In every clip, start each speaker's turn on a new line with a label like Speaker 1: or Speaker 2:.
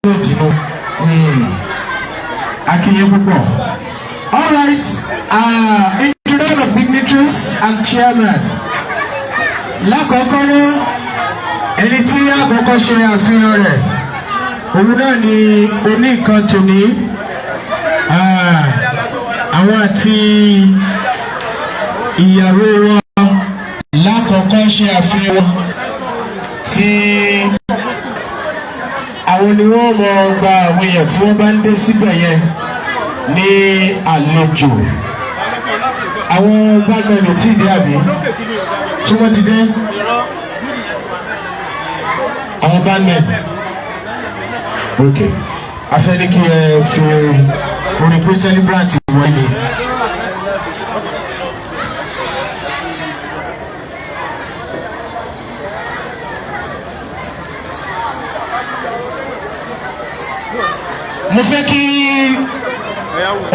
Speaker 1: Bínú a kí yín púpọ̀. All right, introduction of dignitaries and chairman. Lákọ̀ọ́kọ́ náà, ẹni tí àkọ́kọ́ ṣe àfihàn rẹ̀, òun náà ni oníkan tòní, àwọn àti ìyàwó wọn lákọ̀ọ́kọ́ ṣe àfihàn, tí àwọn ni wọ́n mọ̀ gba àwọn èèyàn tí wọ́n bá ń dé síbẹ̀ yẹn ní àlejò. Àwọn band ò tí ì dé, àbí tí wọ́n ti dé? Àwọn bandmen, ok. A fẹ́ ní kí ẹ fi orin pé celebrant wọ́n ni. Mo fẹ́ kí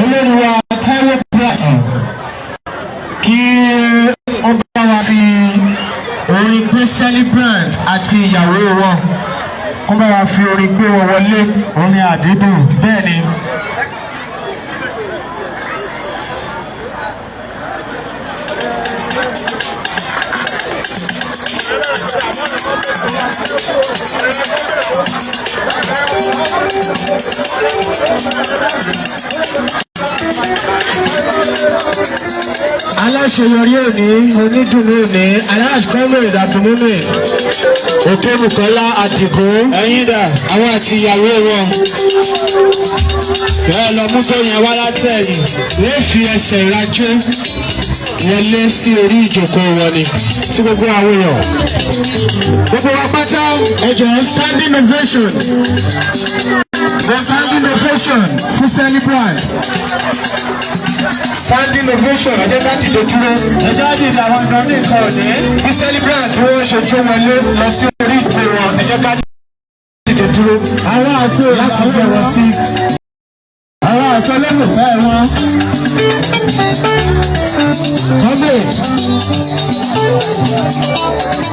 Speaker 1: olórí wa Taiwo Bright kí wọ́n bá wa fi orin pé celebrant àti ìyàwó wọn, kó bá wa fi orin gbé wọn wọlé.
Speaker 2: Orin àdídùn.
Speaker 1: Bẹ́ẹ̀ ni. Aláṣeyọrí òní, onídùnnú òní, Alhaji Comrade Abdulmumin Òkè Bukola Adigun.
Speaker 2: Ẹ̀yin dà?
Speaker 1: Àwọn àti ìyàwó wọn.
Speaker 2: Ẹ lọ mú tó yẹn wá látẹ̀yìn.
Speaker 1: Wọ́n fi ẹsẹ̀ rajó wọlé sí orí ìjókòó wọn ni, tí gbogbo àwọn èèyàn, gbogbo wa pátá, ẹ jọ̀ọ́, standing ovation, standing ovation fún celebrant, standing ovation. Ẹ jẹ́ ká dìde dúró.
Speaker 2: Ẹ ṣáà dìde, àwọn ìdán ní nǹkan òní.
Speaker 1: Bí celebrant tí wọ́n ṣe jó wọlé lọ sí orí ìtẹ́ wọn, ẹ jẹ́ ká dìde dúró
Speaker 2: Àwọn àti
Speaker 1: láti fẹ́ wọn sí.
Speaker 2: Àwọn àti olólùfẹ́ wọn.
Speaker 1: Comrade,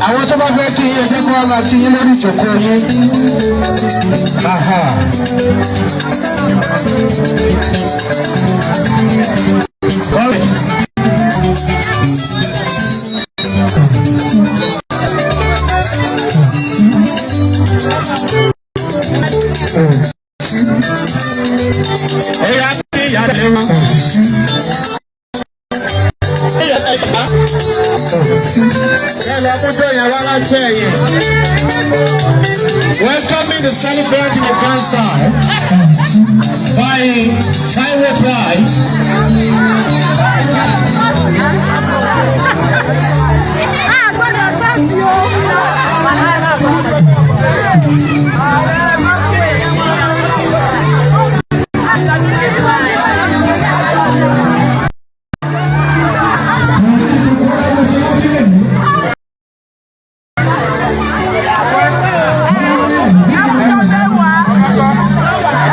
Speaker 1: àwọn tó bá fẹ́ kí yín, ẹ jẹ́ kó wá máa kí yín lórí ìjókòó yín. Aha. Comrade. Ẹ̀yà ní ìyá rẹ̀ wọn. Ẹ̀yà ẹ̀yà. Ẹ lọ mú tó yẹn wá láti ẹ̀yìn. Welcoming the celebrant in a grand style by Taiwo Bright.
Speaker 3: A gbọ́dọ̀ sọ́ọ̀tì o.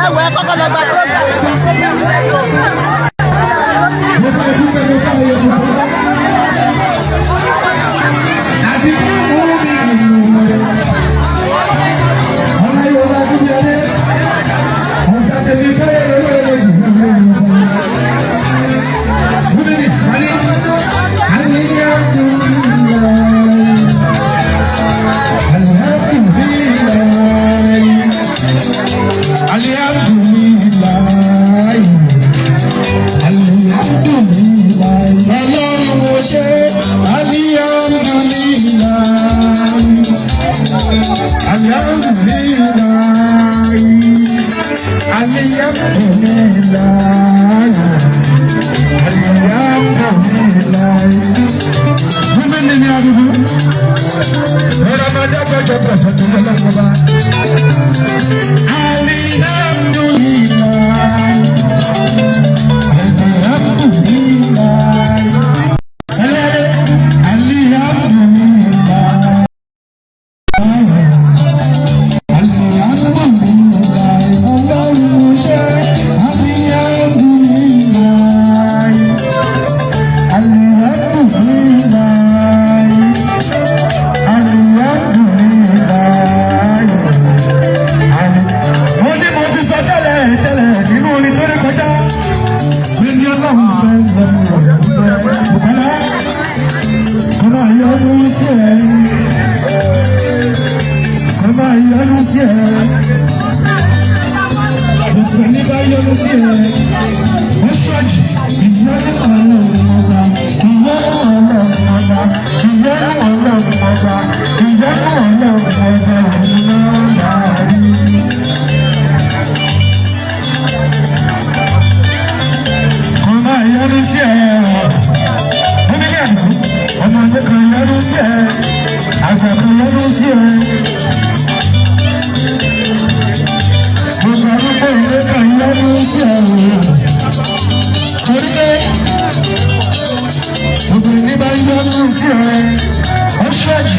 Speaker 3: Ẹ̀wẹ̀ kọ́kọ́ lọ gba program.
Speaker 1: Alhamdulilayi, alhamdulilayi, Ọlọ́run mo ṣe, alhamdulilayi, alhamdulilayi, alhamdulilayi, alhamdulilayi. Gómìnà ní àdúgbò rọra máa dájọ́ jọ pọ̀ tó lọ́wọ́ bá. Alhamdulilayi, alhamdulilayi, alhamdulilayi, alhamdulilayi, Ọlọ́run ṣe, alhamdulilayi, alhamdulilayi, alhamdulilayi. sí ẹ. Gbogbo ẹni bá yọ́nú sí ẹ. Ó ṣọ́ọ̀jì ìyọ́nú Ọlọ́run ọba. Ìyọ́nú Ọlọ́run ọba. Ìyọ́nú Ọlọ́run ọba. Ìyọ́nú Ọlọ́run ọba òun náà láàrin. Kò máa yọ́nú sí ẹ. Gómìnà àná, ọmọdé kan yọ́nú sí ẹ. Àgbà kan yọ́nú sí ẹ. Gbogbo arúgbó ilé kan yọ́nú sí ẹ. Torí pé gbogbo ẹni bá yọ́nú sí ẹ. Ó ṣọ́ọ̀jì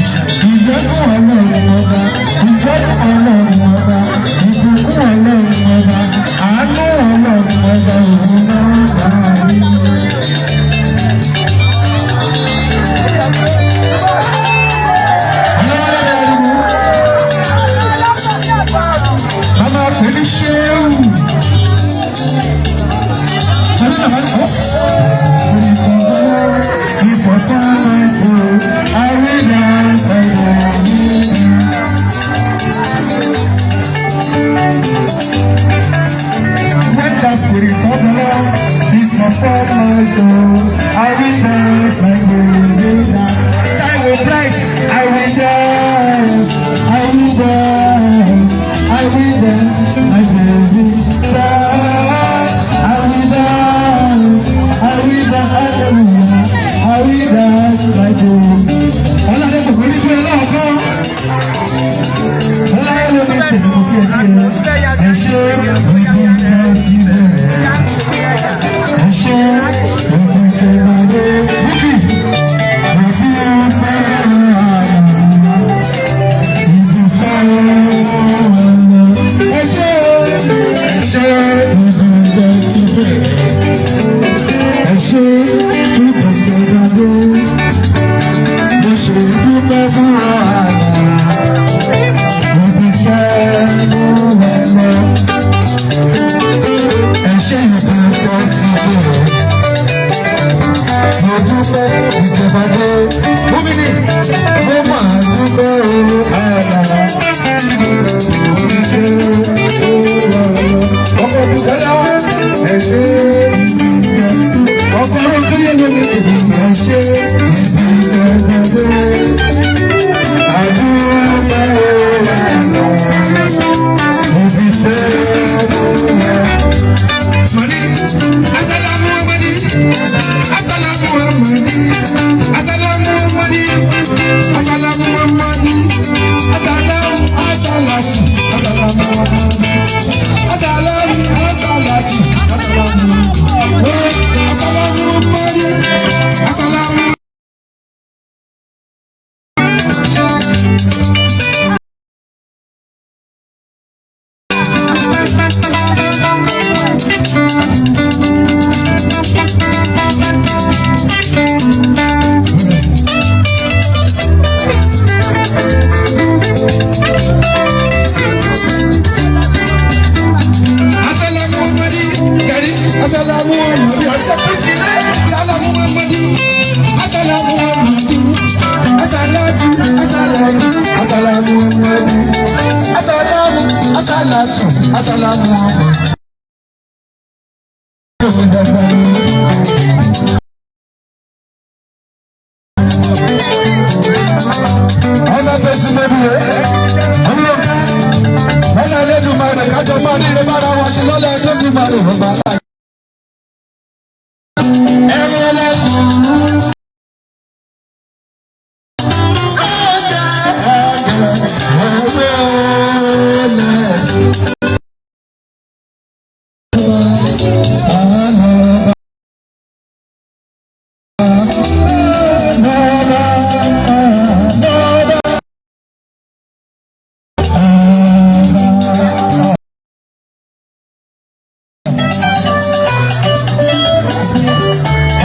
Speaker 1: ìyọ́nú Ọlọ́run ọba. Ìyọ́nú Ọlọ́run ọba. Ìbùkún Ọlọ́run ọba. Àánú Ọlọ́run ọba òun náà bá a rí. Mama pẹ̀lú ṣéwù. Torí náà máa ń kọ́. Ìfọ̀tán my soul, I will dance like the When the spirit of the Lord is upon my soul, I will dance like the leader. I will bright, I will dance, I will dance, I will dance, I will dance, I will dance, I will dance, hallelujah, I will dance like the. Ọlọ́dẹ kò ní bí ọlọ́ọ̀kọ́. Ọlọ́dẹ ló ní sèmi kò kí ẹ tiẹ̀. Ẹ ṣe ìgbìmọ̀ ti bẹ̀rẹ̀. Ẹ ṣe ìgbìmọ̀ ti bẹ̀rẹ̀. Búkì, òbí pẹ́lú àná. Ìbùfẹ́ ọ̀nà. Ẹ ṣe ẹ ṣe ìgbìmọ̀ ti bẹ̀rẹ̀. Ẹ ṣe ìgbìmọ̀ ti bẹ̀rẹ̀. Mo ṣe dúpẹ́ fún àná. Ìbùfẹ́ ọ̀nà. Ẹ ṣe ìgbìmọ̀ ti bẹ̀rẹ̀. Mo dúpẹ́ ìjọba-dé. Gómìnì, mo máa dúpẹ́ o àlà. Ọkọ̀ Bùkọ́lá, ẹ ṣé. Ọkọ̀ Rókúyè lómi ẹ ṣé ìjọba-dé. Àdúpẹ́ o àlà. Ibi fẹ́ mú ẹ. Mọ̀ní, Asalamu Amadi, Asalamu Amadi, Asalamu Amadi, Asalamu Amadi, Asalamu Asalatu, Asalamu Amadi, Asalamu Asalatu, Asalamu, oh, Asalamu Amadi, Asalamu. Asalamu Amadi, Gari, Asalamu Amadi, Asalamu Amadi, Asalamu Amadi, Asalatu, Asalamu, Asalamu Amadi, Asalamu, Asalatu, Asalamu Amadi. Ọ̀nà tẹ̀sí mẹ́bí rẹ̀, ọ̀nà ọ̀gá, lọ́lá Ẹlẹ́dùmarè kájọ máa ní ilé bára wọn ṣe lọ́lá Ẹlẹ́dùmarè ọba aláàjì. Ẹ̀rọ ẹlẹ́kùn.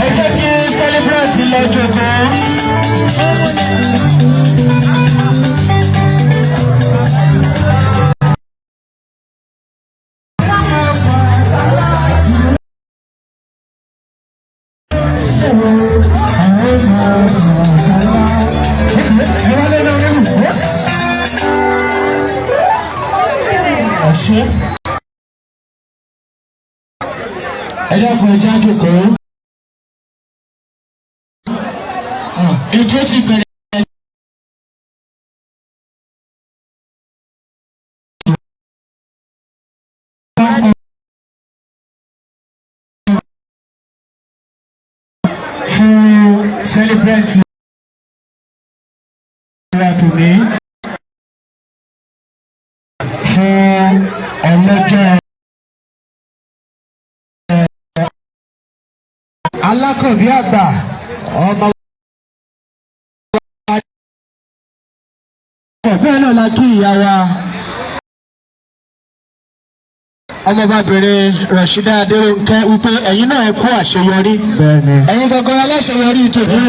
Speaker 1: Ẹ jẹ́ kí celebrant lọ jókòó. Ṣé ẹ dákun, ẹ já jókòó. Ètò ti bẹ̀rẹ̀. Fún celebrant wa tòní, fún ọlọ́jọ́ alákànbí àgbà, ọmọ wa bẹ́ẹ̀ náà la kí ìyá wa, ọmọbabìnrin Rasheeda Adérónkẹ́, wípé ẹ̀yin náà ẹ kú àṣeyọrí.
Speaker 2: Bẹ́ẹ̀ni.
Speaker 1: Ẹ̀yin gangan aláṣeyọrí tòní,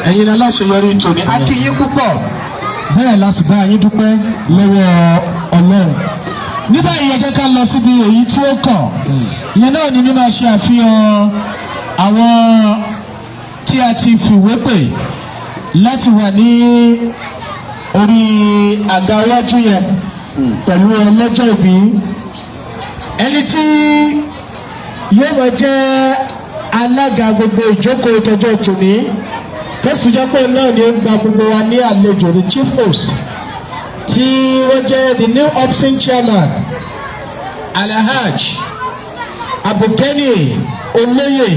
Speaker 1: ẹ̀yin aláṣeyọrí tòní. A kí yín púpọ̀, bẹ́ẹ̀ la sì bá yín dúpẹ́ lọ́wọ́ Ọlọ́run. Ní báyìí, ẹ jẹ́ ká lọ síbi èyí tí ó kàn. Ìyẹn náà ni mímáa ṣe àfihàn àwọn tí a ti fìwé pè láti wà ní orí àga iwájú yẹn pẹ̀lú ọlọ́jọ́ ìbí. Ẹni tí yóò máa jẹ́ alága gbogbo ìjókòó tọjọ́ tòní, tẹ̀sùn jẹ́ pé náà ni ó ń gba gbogbo wa ní àlejò, the chief host, tí wọ́n jẹ́ the new OPSON chairman, Alhaj Abdulgani Olóyè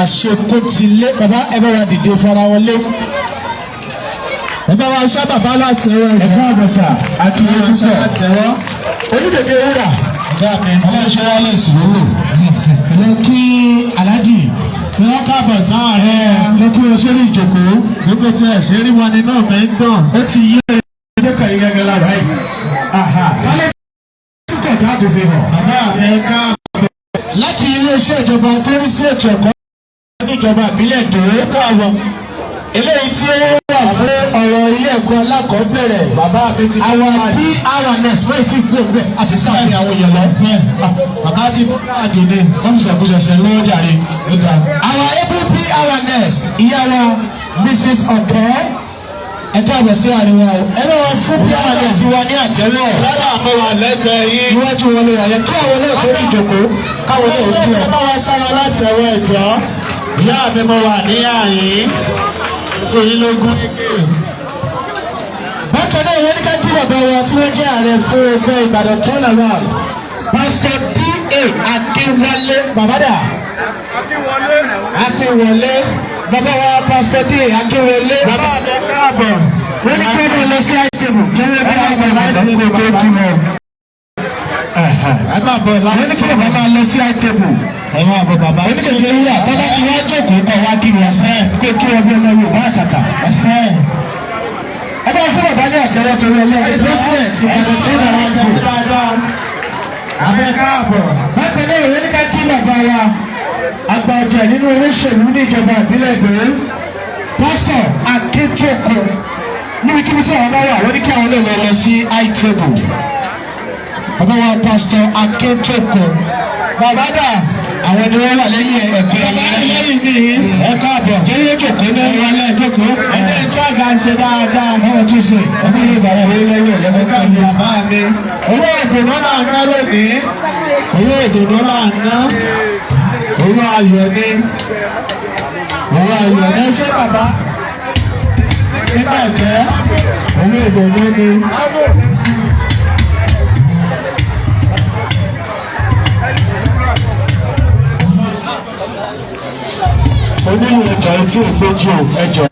Speaker 1: Àṣekúntilé. Bàbá, ẹ bá wa dìde fara wọlé.
Speaker 2: Ẹ bá wa ṣá bàbá láti ẹwọ́.
Speaker 1: Ẹ káàbọ̀ sà, akínyẹ púpọ̀.
Speaker 2: Láti ẹwọ́.
Speaker 1: Onídèdè wúrà.
Speaker 2: Ọ̀gá mi.
Speaker 1: Ọlọ́run ṣe wá lè sùn lò lọ kí aláàjì.
Speaker 2: Wọ́n káàbọ̀ sáàárín.
Speaker 1: Lọ kí wọn sórí ìjókòó.
Speaker 2: Gbogbo tí ẹ̀ ṣe rí wọn ni náà mi ń dùn.
Speaker 1: Ó ti yé ẹjọ́ kàn yín gẹ́gẹ́ lára yìí. Kálẹ̀ túkọ̀ tá a tún fi hàn.
Speaker 2: Bàbá mi, káàbọ̀.
Speaker 1: Láti iléeṣẹ́ ìjọba tó ń rí sí ètò ẹ̀kọ́ níjọba ìbílẹ̀ Ìdó,
Speaker 2: Káàbọ̀.
Speaker 1: eléyìí tí ó wà fún ọ̀rọ̀ ilé ẹ̀kọ́ alákọ̀ọ́bẹ̀rẹ̀,
Speaker 2: Bàbá mi ti
Speaker 1: àwọn PRNS wọ́n ti kú òun bẹ́ẹ̀ àti sáàfin àwọn èèyàn lọ.
Speaker 2: Bàbá ti mú káàdì ni.
Speaker 1: Wọ́n fi ṣàkóso lọ́wọ́ jàre.
Speaker 2: Ó dáa.
Speaker 1: Àwọn able PRNS, ìyá wa Mrs. Ọ̀kẹ́, ẹ káàbọ̀ sí àríwá o. Ẹ bá wọn fún PRNS wa ní àtẹ́wọ́.
Speaker 2: Lọ́dà mo wà lẹ́gbẹ̀ẹ́ yín.
Speaker 1: Iwájú wọn ló wà yẹ kí àwọn náà tó ní ìjókòó, káwọn náà ó fi
Speaker 2: Ẹ
Speaker 1: ọ.
Speaker 2: bá wa sára láti ẹwọ́ ẹ̀jọ́. Ìyá mi, mo wà ní àyín. Fún yín lógún.
Speaker 1: Bákan náà, wọ́n ní ká kí bàbá wa tí wọ́n jẹ́ ààrẹ fún ẹgbẹ́ Ìbàdàn Turnaround, Pastor D.A. Akínwálé. Bàbá dà? Akínwọlé. Bàbá wa Pastor D.A. Akínwọlé.
Speaker 2: Bàbá mi, káàbọ̀.
Speaker 1: Wọ́n ní kí wọ́n lọ sí àìsèbù kí wọ́n bí àwọn bàbá ìdánwò tó kí wọn.
Speaker 2: Ẹ máa bọ̀ láti.
Speaker 1: Wọ́n ní kí bàbá máa lọ sí àìsèbù.
Speaker 2: Ẹ máa bọ̀, bàbá.
Speaker 1: Wọ́n ní kí wọ́n bàbá tí wọ́n jókòó kọ́ wá kí wọn kó kí wọn bí ọmọ Yorùbá àtàtà. Ẹ bá fún bàbá ní àtẹ́wọ́ torí Ọlọ́run, president Ìbàdàn Turnaround Group.
Speaker 2: Abẹ́ káàbọ̀.
Speaker 1: Bákan náà, ìwé ní ká kí bàbá wa àgbà ọ̀jẹ̀ nínú olóṣèlú ní ìjọba ìbílẹ̀ Ìgbòho, Pásítọ̀ Akíntòkun. Níbikíbi tí àwọn bá wà, wọ́n ní kí àwọn náà lọ sí high table. Bàbá wa Pásítọ̀ Akíntòkun, bàbá dà? Àwọn ni wọ́n wà lẹ́yìn ẹ̀kọ́.
Speaker 2: Bàbá lẹ́yìn mi. Ẹ káàbọ̀.
Speaker 1: Jẹ́ yóò jòkó náà.
Speaker 2: Ẹ wọlé jókòó. Ẹni tí àga ń ṣe dáadáa.
Speaker 1: Báwọn tún ṣe ẹbí yóò bá wà lórí lọ́wọ́ ẹ̀
Speaker 2: Ẹ káàbọ̀, bàbá mi. Owó ìdùnnú là ń ná lónìí. Owó ìdùnnú là ń ná. Owó ayọ̀ ni. Owó ayọ̀ ni. Ṣé bàbá? Nígbà jẹ́ owó ìdùnnú ni.
Speaker 1: Onílù, ẹjọ́ etí ìgbéjì o, ẹjọ́.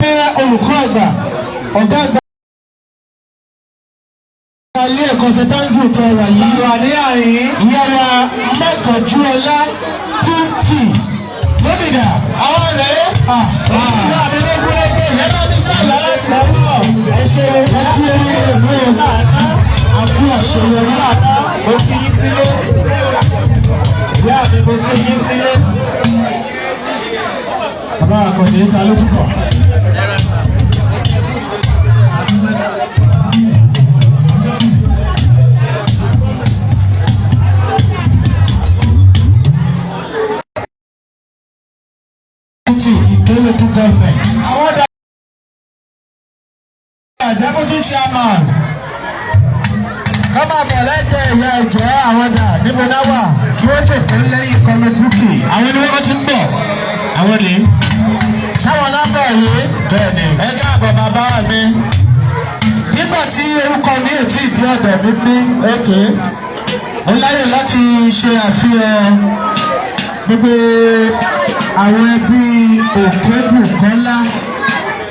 Speaker 1: Ṣé olùkọ́ àgbà, ọ̀gá àgbà ilé ẹ̀kọ́ St. Andrew tẹ wà yìí?
Speaker 2: Wà ní àyín.
Speaker 1: Ìyá wa Mọ́kànjúọlá túntì lómìnira.
Speaker 2: Àwọn rèé. Ìyá mi ló gúnrégé. Ìyẹn bá mi ṣàlọ́ láti ọwọ́.
Speaker 1: Ẹ ṣe, ẹ kú oríire ìlú o, a kú àṣeyọrí.
Speaker 2: Mo kí yín sílé. Ìyá mi, mo kí yín sílé.
Speaker 1: Bàbá àkàndé, ta ló túbọ̀? Ìdó local government.
Speaker 2: Àwọn dà deputy chairman. Kọ́ máa bọ̀ lẹ́gbẹ̀ẹ́ ìyá ẹ̀jẹ̀. Àwọn dà? Níbo náà wà?
Speaker 1: Kí wọ́n jòkó lẹ́yìn Comrade Bukky. Àwọn ni wọ́n ti ń bọ̀. Àwọn ni.
Speaker 2: Sáwọn nọ́mbà yìí.
Speaker 1: Bẹ́ẹ̀ ni.
Speaker 2: Ẹ káàbọ̀, bàbá mi.
Speaker 1: Nígbà tí orúkọ mi ò tí ì dé ọ̀dọ̀ mi ní. Mo láyè láti ṣe àfihàn gbogbo àwọn ẹbí Òkèbùkọ́lá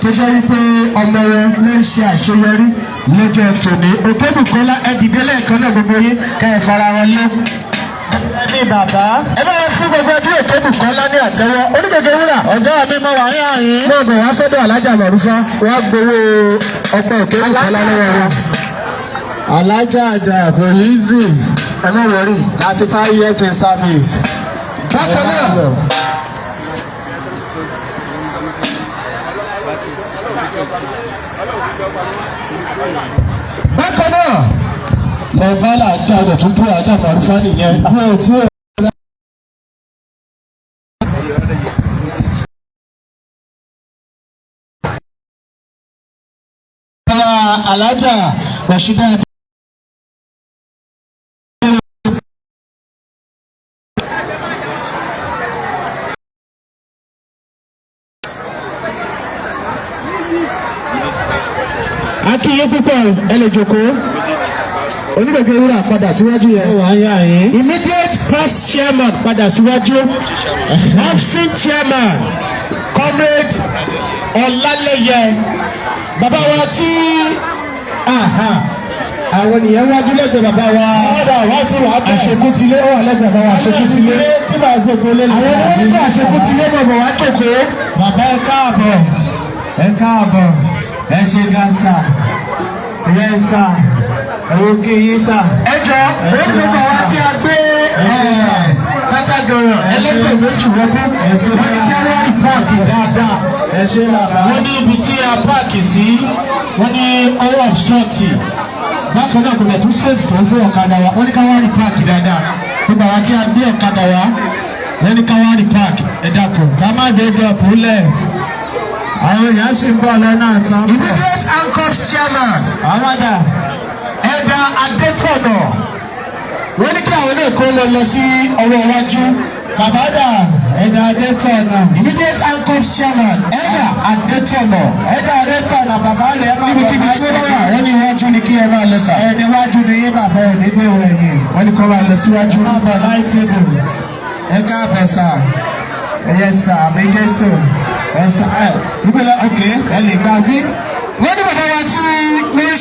Speaker 1: tó jẹ́ wípé ọmọ wọn ló ń ṣe àṣeyọrí lọ́jọ́ tòní. Òkèbùkọ́lá, ẹ dìde lẹ́ẹ̀kan náà, gbogbo yín, kẹ́ ẹ fara wọn lé.
Speaker 2: Ẹbí bàbá.
Speaker 1: Ẹ bá wọn fún gbogbo ẹbí Òkèbùkọ́lá ní àtẹ́wọ́. Onígègé wúrà.
Speaker 2: Ọ̀gá mi, mo wà ní àyín.
Speaker 1: Mo bọ̀ wá sọ́dọ̀ Alájà Màrúfá, wọ́n á gbowó ọpẹ́ Òkèbùkọ́lá lọ́wọ́ wọn.
Speaker 2: Alájà àjà kò easy.
Speaker 1: Ẹ má worry.
Speaker 2: 35 years in service.
Speaker 1: Bákan náà, bákan náà, lọ bá làjà rẹ̀ tún tó Alájà Màrúfá nìyẹn.
Speaker 2: Mi ò tí ì
Speaker 1: Bàbá Alájà Rashida. Akínyé púpọ̀, ẹ lè jókòó. Onígbègbè wúrà, padà síwájú yẹn.
Speaker 2: wà ní àyín.
Speaker 1: Immediate past chairman, padà síwájú. Absent chairman, Comrade Ọlálẹyẹ, bàbá wa tí àwọn ènìyàn wájú lẹ́gbẹ̀ẹ́ bàbá wa.
Speaker 2: Ọ̀dà wọ́n ti wà bẹ́ẹ̀.
Speaker 1: Àṣekútilé ó wà lẹ́gbẹ̀ẹ́ bàbá wa Àṣekútilé.
Speaker 2: Kí bàá gbogbo lé
Speaker 1: Àwọn onígbà Àṣekútilé bàbá wa jókòó.
Speaker 2: Bàbá, ẹ káàbọ̀. Ẹ káàbọ̀. Ẹ ṣe gan sir. Yes sir. Ẹ wo kí yín sir.
Speaker 1: Ẹ jọ, ó gbogbo wa tí a gbé kátàgọ̀rọ̀ ẹlẹ́sẹ̀ méjì wọ́pẹ́, wọ́n ní kí á rí park dáadáa.
Speaker 2: Ẹ ṣe, bàbá.
Speaker 1: Wọ́n ní ibi tí a park sí, wọ́n ní ọwọ́ obstruct. Bákan náà, kò lè tún safe tó fún ọ̀kadà wa. Wọ́n ní ká wá rí park dáadáa. Gbogbo àwọn tí a gbé ọ̀kadà wa, wọ́n ní ká wá rí park. Ẹ dákun.
Speaker 2: Ká má débi ọ̀pùlẹ̀. Àwọn èèyàn sì ń bọ̀ lọ́nà àtàn.
Speaker 1: Immediate ANCOPSS chairman,
Speaker 2: Àwọn dà?
Speaker 1: Ẹ̀dà Adétọ̀nà, wọ́n ní kí àwọn ilé ìkó lọ lọ sí ọwọ́ iwájú.
Speaker 2: Bàbá dà? Ẹ̀dà Adétọ̀nà.
Speaker 1: Immediate ANCOPSS chairman, Ẹ̀dà Adétọ̀nà.
Speaker 2: Ẹ̀dà Adétọ̀nà, bàbá rẹ̀ máa bọ̀.
Speaker 1: Níbikíbi tí ó bá wà, wọ́n ní iwájú ni kí ẹ máa lọ sà.
Speaker 2: Ẹni wájú ni yín, bàbá ẹ̀ ní dèrò ẹ̀yìn.
Speaker 1: Wọ́n ní kó máa lọ síwájú.
Speaker 2: Máa bọ̀ láì table. Ẹ káàbọ̀ sir. Yes sir, àmì Jésù. Ẹ sà ẹ. Ìpínlẹ̀ ok, ẹ lè gbà bí.
Speaker 1: Wọ́n ní bàbá wa tí wọ́n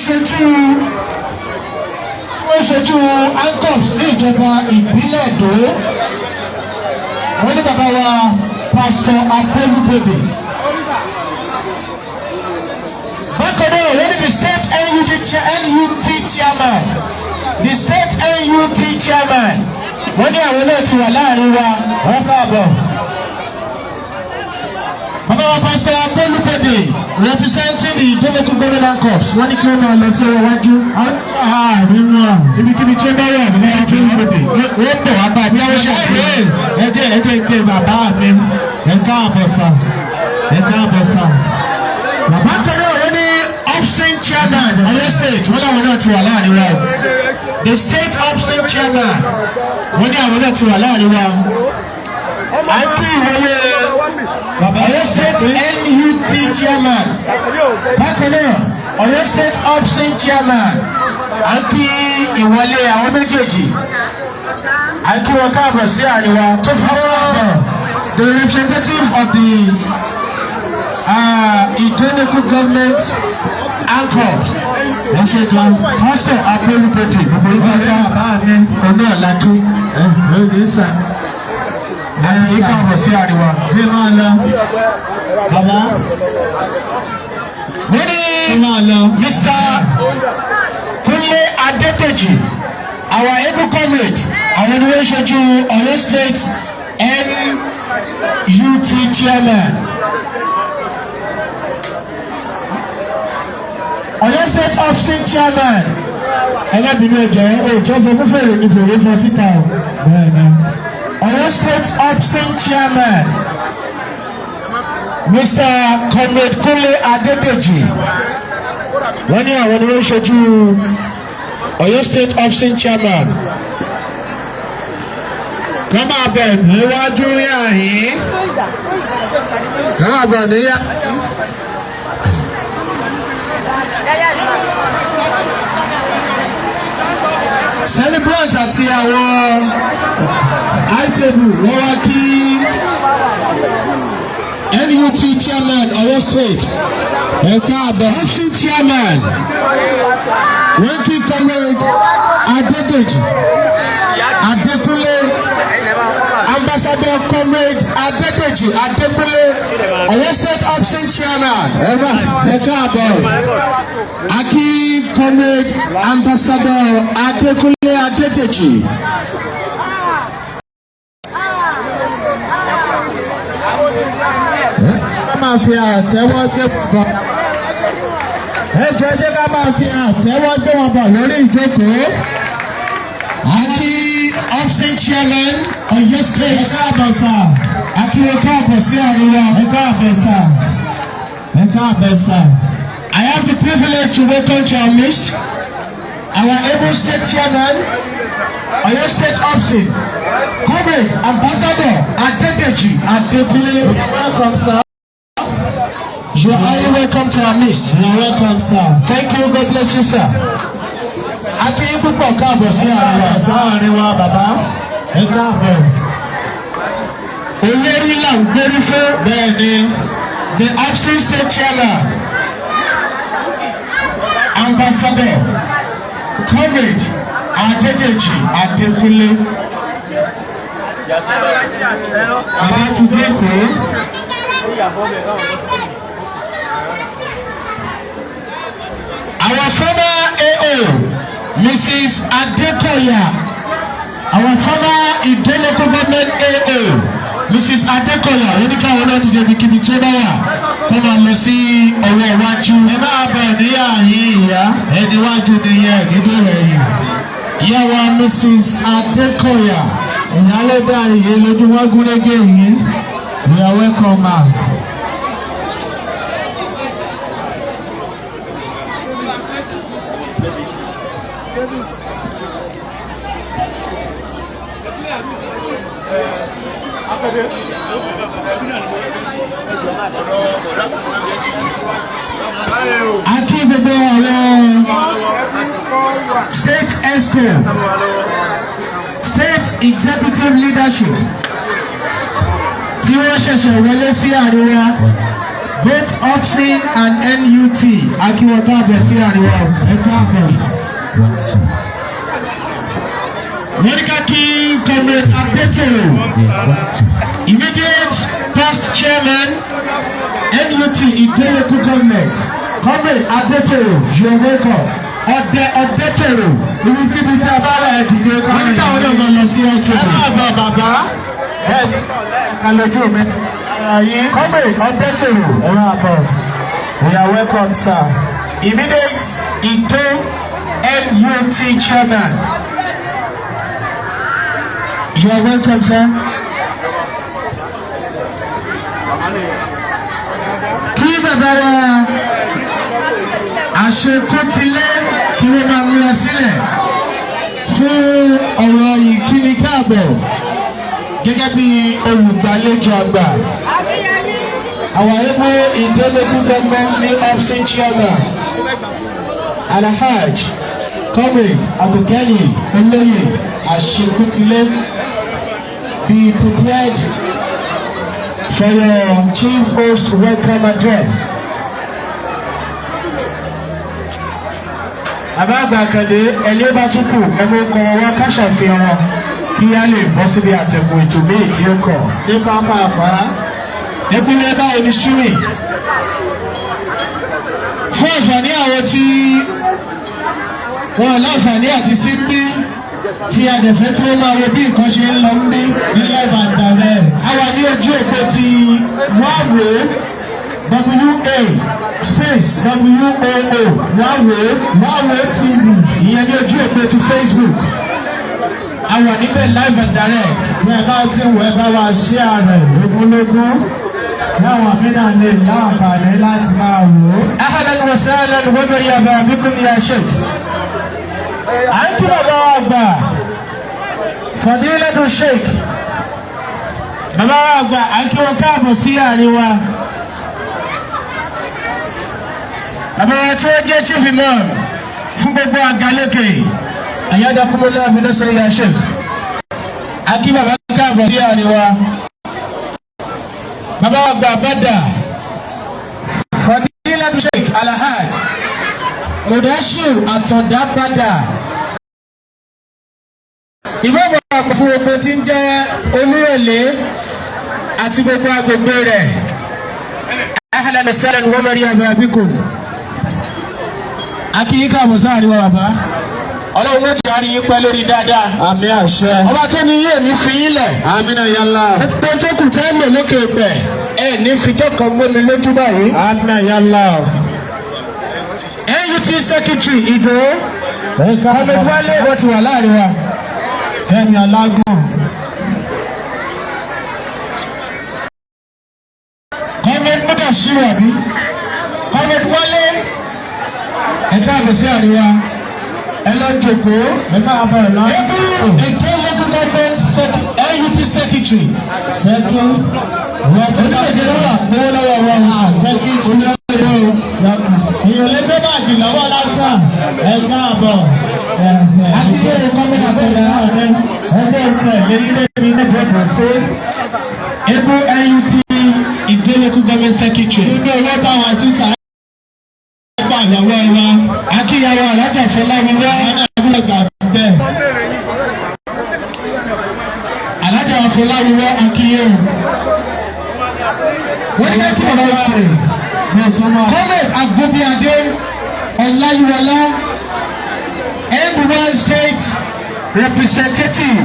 Speaker 1: ṣojú ANCOPSS ní ìjọba ìbílẹ̀ Èdó, wọ́n ní bàbá wa Pásítọ̀ Abẹ́lúbèbè. Bákan náà, wọ́n ní the state NUT, NUT chairman, the state NUT chairman, wọ́n ní àwọn náà ti wà láàrin wa.
Speaker 2: Wọ́n káàbọ̀.
Speaker 1: Bàbá wa Pásítọ̀ Abẹ́lúbèbè representing the Ìdó Local Government ANCOPSS, wọ́n ní kí wọ́n máa lọ sí iwájú.
Speaker 2: Nínú à.
Speaker 1: Ibikíbi tí ó bá wà ní Abẹ́lúbèbè, wọ́n ń bọ̀ wá bá a bí wọ́n ṣe àfihàn.
Speaker 2: Ẹ jẹ́ pé bàbá mi. Ẹ káàbọ̀ sir. Ẹ káàbọ̀ sir.
Speaker 1: Bàbá kan náà, wọ́n ní OPSON chairman Ọ̀yọ́ State, wọ́n láwọn náà ti wà láàrin wa o. The state OPSON chairman, wọ́n ní àwọn náà ti wà láàrin wa. À ń kí ìwọlé Ọ̀yọ́ State NUT chairman. Bákan náà, Ọ̀yọ́ State OPSON chairman, à ń kí ìwọlé àwọn méjèèjì, à ń kí wọn káàbọ̀ sí àárín wa tó fi wọ́n the representative of the Ìdó Local Government ANCOPSS. Ẹ ṣe gan, Pastor Abẹ́lúbẹ́dì, gbogbo yín pátá.
Speaker 2: Bàbá mi.
Speaker 1: Ọ̀nà ọ̀làkí.
Speaker 2: Ẹ ẹ ní sir.
Speaker 1: Àyè káàbọ̀ sí àárín wa.
Speaker 2: Ṣé máa lọ? Bàbá.
Speaker 1: Wọ́n ní
Speaker 2: Ṣé máa lọ?
Speaker 1: Mr. Kunle Adedeji, our able comrade, àwọn ni wọ́n ṣojú Ọ̀yọ́ State NUT chairman. Ọ̀yọ́ State OPSON chairman. Ẹlẹ́bìnrin ẹ̀jẹ̀ òòjọ́ fún fèrè ní fèrè fún síta o.
Speaker 2: Bẹ́ẹ̀ni.
Speaker 1: Ọ̀yọ́ State OPSON chairman, Mr. Comrade Kunle Adedeji, wọ́n ní àwọn ni wọ́n ṣojú Ọ̀yọ́ State OPSON Chairman.
Speaker 2: Kọ́ máa bẹ̀ níwájú ní àyín.
Speaker 1: Kọ́ máa bẹ̀ níyà. Celebrant àti àwọn high table wọ́n wá kí NUT Chairman, Ọ̀yọ́ State.
Speaker 2: Ẹ káàbọ̀.
Speaker 1: OPSON Chairman, wọ́n kí Comrade Adédèjì Adékúnlé, Ambassador Comrade Adédèjì Adékúnlé, Ọ̀yọ́ State OPSON Chairman.
Speaker 2: Ẹ bá ẹ káàbọ̀.
Speaker 1: A kí Comrade Ambassador Adékúnlé Adédèjì.
Speaker 2: Ẹ máa fi àtẹ́wọ́ gbé wọn bọ̀. Ẹ jọ̀ọ́, ẹ jẹ́ ká máa fi àtẹ́wọ́ gbé wọn bọ̀ lórí ìjókòó.
Speaker 1: A kí OPSON Chairman, Ọ̀yọ́
Speaker 2: Ẹ
Speaker 1: State.
Speaker 2: káàbọ̀, sir.
Speaker 1: A kí wọn káàbọ̀ sí àríwá.
Speaker 2: Ẹ káàbọ̀, sir. Ẹ káàbọ̀, sir.
Speaker 1: I have the privilege to welcome to our midst our able state chairman, Oyo State OPSON, Comrade Ambassador Adedeji Adekunle.
Speaker 2: Welcome, sir.
Speaker 1: You are highly welcome to our midst.
Speaker 2: You are welcome, sir.
Speaker 1: Thank you, God bless you, sir. A kí yín púpọ̀ káàbọ̀ sí àárín wa.
Speaker 2: Sáàrin wa, bàbá. Ẹ káàbọ̀.
Speaker 1: Olórí là ń gbérí fún.
Speaker 2: Bẹ́ẹ̀ni.
Speaker 1: The OPSON state chairman, Ambassador Comrade Adedeji Adekunle. Bàbá ti dé Èkó. Our former AO, Mrs. Adekoya, our former Ido Local Government AO, Mrs. Adekoya, wọ́n ní káwọn náà dìde ibikíbi tí ó bá wà kó máa lọ sí ọwọ́ iwájú.
Speaker 2: Ẹ máa bọ̀ ní àyín, ìyá. Ẹni wájú nìyẹn, nídìí yìí.
Speaker 1: Ìyá wa Mrs. Adekoya.
Speaker 2: Ìyá ló dá iye lójú wọn gúnrégé yìí. You are welcome, ma.
Speaker 1: A kí gbogbo àwọn state exco, state executive leadership tí wọ́n ṣẹ̀ṣẹ̀ wọlé sí àríwá, both OPSON and NUT. A kí wọn káàbọ̀ sí àríwá.
Speaker 2: Ẹ káàbọ̀.
Speaker 1: Wọ́n ní ká kí Comrade Adétòrò, immediate past chairman, NUT Ido Local Government. Comrade Adétòrò, you are welcome. Ọdẹ Ọdẹtòrò.
Speaker 2: Ibikíbi tí a bá wà, ẹ dìde.
Speaker 1: Wọ́n ní káwọn náà máa lọ sí
Speaker 2: Ẹ
Speaker 1: ọtún.
Speaker 2: máa bọ̀, bàbá. Ẹ ká lójú mi. Ara yín.
Speaker 1: Comrade Ọdẹtòrò.
Speaker 2: Ẹ máa bọ̀. You are welcome, sir.
Speaker 1: Immediate Ido NUT chairman. You are welcome, sir. Kí bàbá wa àṣekútilé kí wọ́n máa múra sílẹ̀ fún ọ̀rọ̀ ìkíni káàbọ̀ gẹ́gẹ́ bí olùgbàlejò àgbà. Our able Ido Local Government new OPSON chairman, Alhaj Comrade Abdulgani Olóyè Àṣekútilé, be prepared for your chief host welcome address. Bàbá àgbà Àkàndé, ẹni ó bá tún kù, ẹgbẹ́ kọ wá ká ṣàfihàn wọn kí á lè bọ́ síbi àtẹ̀kùn ètò míì tí ó kọ̀.
Speaker 2: Ní pápá àpá.
Speaker 1: Ẹkúnlẹ̀, báwo ni streaming? Fún àǹfààní àwọn tí wọn láǹfààní àti sí ń bí, tí a dẹ̀ fẹ́ kí wọ́n máa wo bí nǹkan ṣe ń lọ ń bí
Speaker 2: Ní live and direct.
Speaker 1: A wà ní ojú òpó ti wáwò wa space woo wáwò
Speaker 2: Wáwo TV.
Speaker 1: Ìyẹn ní ojú òpó ti Facebook. A wà níbẹ̀ live and direct.
Speaker 2: Tí ẹ bá ti wọ, ẹ bá wa share rẹ̀ lógúnlógún. Kí àwọn mìíràn lè láǹfààní láti máa wò ó.
Speaker 1: أهلا وسهلا ومرحبا بكم يا شيخ. À ń kí bàbá wa àgbà, Fadilatu Sheikh, bàbá wa àgbà, à ń kí wọn káàbọ̀ sí àárín wa. Bàbá wa tí wọ́n jẹ́ chief imam fún gbogbo Àgàlékè, ayyadakumullahu bi nasri ya Sheikh. À ń kí bàbá káàbọ̀ sí àárín wa. Bàbá wa àgbà Bàdà, Fadilatu Sheikh Alhaj Mudashir Àtọ̀dá Bàdà, ìmáàmù àgbà fún gbogbo tí ń jẹ́ Olúyọ̀lé àti gbogbo agbègbè rẹ̀. Ahlan wa sahlan wa marhaban bikum. A kí yín káàbọ̀ sáàrin wa, bàbá. Ọlọ́run ló ti àárín yín pẹ́ lórí dáadáa.
Speaker 2: Àmín, àṣẹ.
Speaker 1: Ọba tó ní yé mi fi yín lẹ̀.
Speaker 2: Àmín yàlla.
Speaker 1: Gbogbo tó kù tẹ́ lò lókè pẹ̀ ẹ̀ ní fi tó kan mọ́ mi lójú báyìí.
Speaker 2: Àmín yàlla.
Speaker 1: NUT Secretary Ìdò, Ahmed Wálé, wọ́n ti wà láàrin wa.
Speaker 2: Fẹ́mi Alágùn.
Speaker 1: Ahmed Mudashiru àbí Ahmed Wálé, ẹ káàbọ̀ sí àríwá, ẹ lọ jòkóó.
Speaker 2: Ẹ káàbọ̀ lọ.
Speaker 1: Ebu Ètò Local Government NUT Secretary.
Speaker 2: Sẹ́kì.
Speaker 1: Wọ́n ti ní èdè wà gbowó lọ́wọ́ wọn.
Speaker 2: Sẹ́kì. Èèyàn lè gbé báàgì lọ́wọ́ lásán. Ẹ káàbọ̀.
Speaker 1: Àti kọ́mínà tẹ̀lé.
Speaker 2: Ẹgbẹ́ ìtẹ̀ lé nílé mi ní ìdókòó sí.
Speaker 1: Ebu NUT Ìdó Local Government Secretary.
Speaker 2: Nínú owó táwọn sísà gbà lọ́wọ́ wa.
Speaker 1: Akíyàwó Alájà Fọláwíwá.
Speaker 2: Àwọn náà gbà bẹ́ẹ̀.
Speaker 1: Alájà Fọláwíwá, akíyẹ̀wò. Wọ́n ní ká kí bàbá wa rè. Comrade Agunbíadé Ọláyíwọlá, M1 State Representative.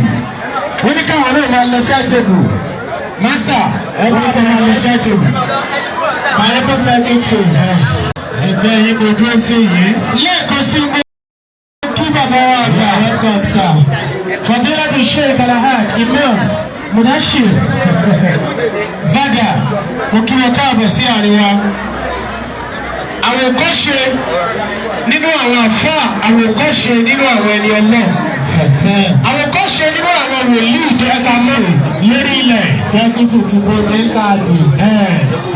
Speaker 1: Wọ́n ní káwọn náà máa lọ sí àtẹ̀bù. Master, ẹ wọ́n ní máa lọ sí àtẹ̀bù.
Speaker 2: Bible Secretary. Ẹgbẹ́ yìí mo dúró sí yìí.
Speaker 1: Lẹ́ẹ̀kan sí, mo kí bàbá wa àgbà.
Speaker 2: Welcome, sir.
Speaker 1: Fadilatu Sheikh Alhaj Imam Mudashir Bada, mo kí wọn káàbọ̀ sí àárín wa. Àwòkọ́ṣe nínú àwọn àfáà, àwòkọ́ṣe nínú àwọn ẹni ọlọ́ọ̀, àwòkọ́ṣe nínú àwọn wòlíì tó ẹ̀ka mọ́ lórí ilẹ̀.
Speaker 2: Secretary ti bó ní káàdì.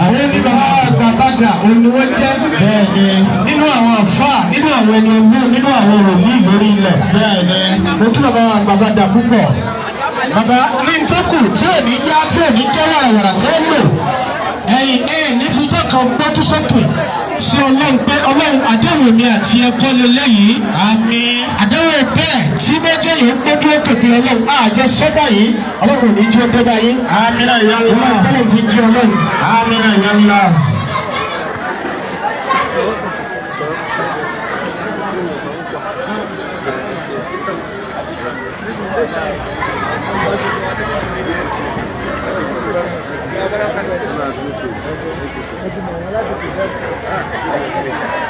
Speaker 1: Àwọn ẹni bàbá àgbà Bàdà, òun ni wọ́n jẹ́
Speaker 2: Bẹ́ẹ̀ni.
Speaker 1: nínú àwọn àfáà, nínú àwọn ẹni ọlọ́ọ̀, nínú àwọn wòlíì lórí ilẹ̀.
Speaker 2: Bẹ́ẹ̀ni.
Speaker 1: Mo kí bàbá àgbà Bàdà púpọ̀. Bàbá ní ntọ́kù tí ò ní yá, tí ò ní jẹ́ wàràwàrà tó ń lò ẹ̀yìn ẹ̀ ní fi tọ́ka gbójú sókè sí Ọlọ́run pé Ọlọ́run, àdéhùn mi àti ẹ̀kọ́ lélẹ́yìí.
Speaker 2: Àmín.
Speaker 1: Àdéhùn bẹ́ẹ̀ tí méjì yìí ń gbójú òkè pé Ọlọ́run àjọ sọ́bà yìí, Ọlọ́run ò ní jẹ́ dé báyìí.
Speaker 2: Àmín yàlla.
Speaker 1: Ọlọ́run tọ́lọ̀ fi jẹ́ Ọlọ́run.
Speaker 2: Àmín yàlla.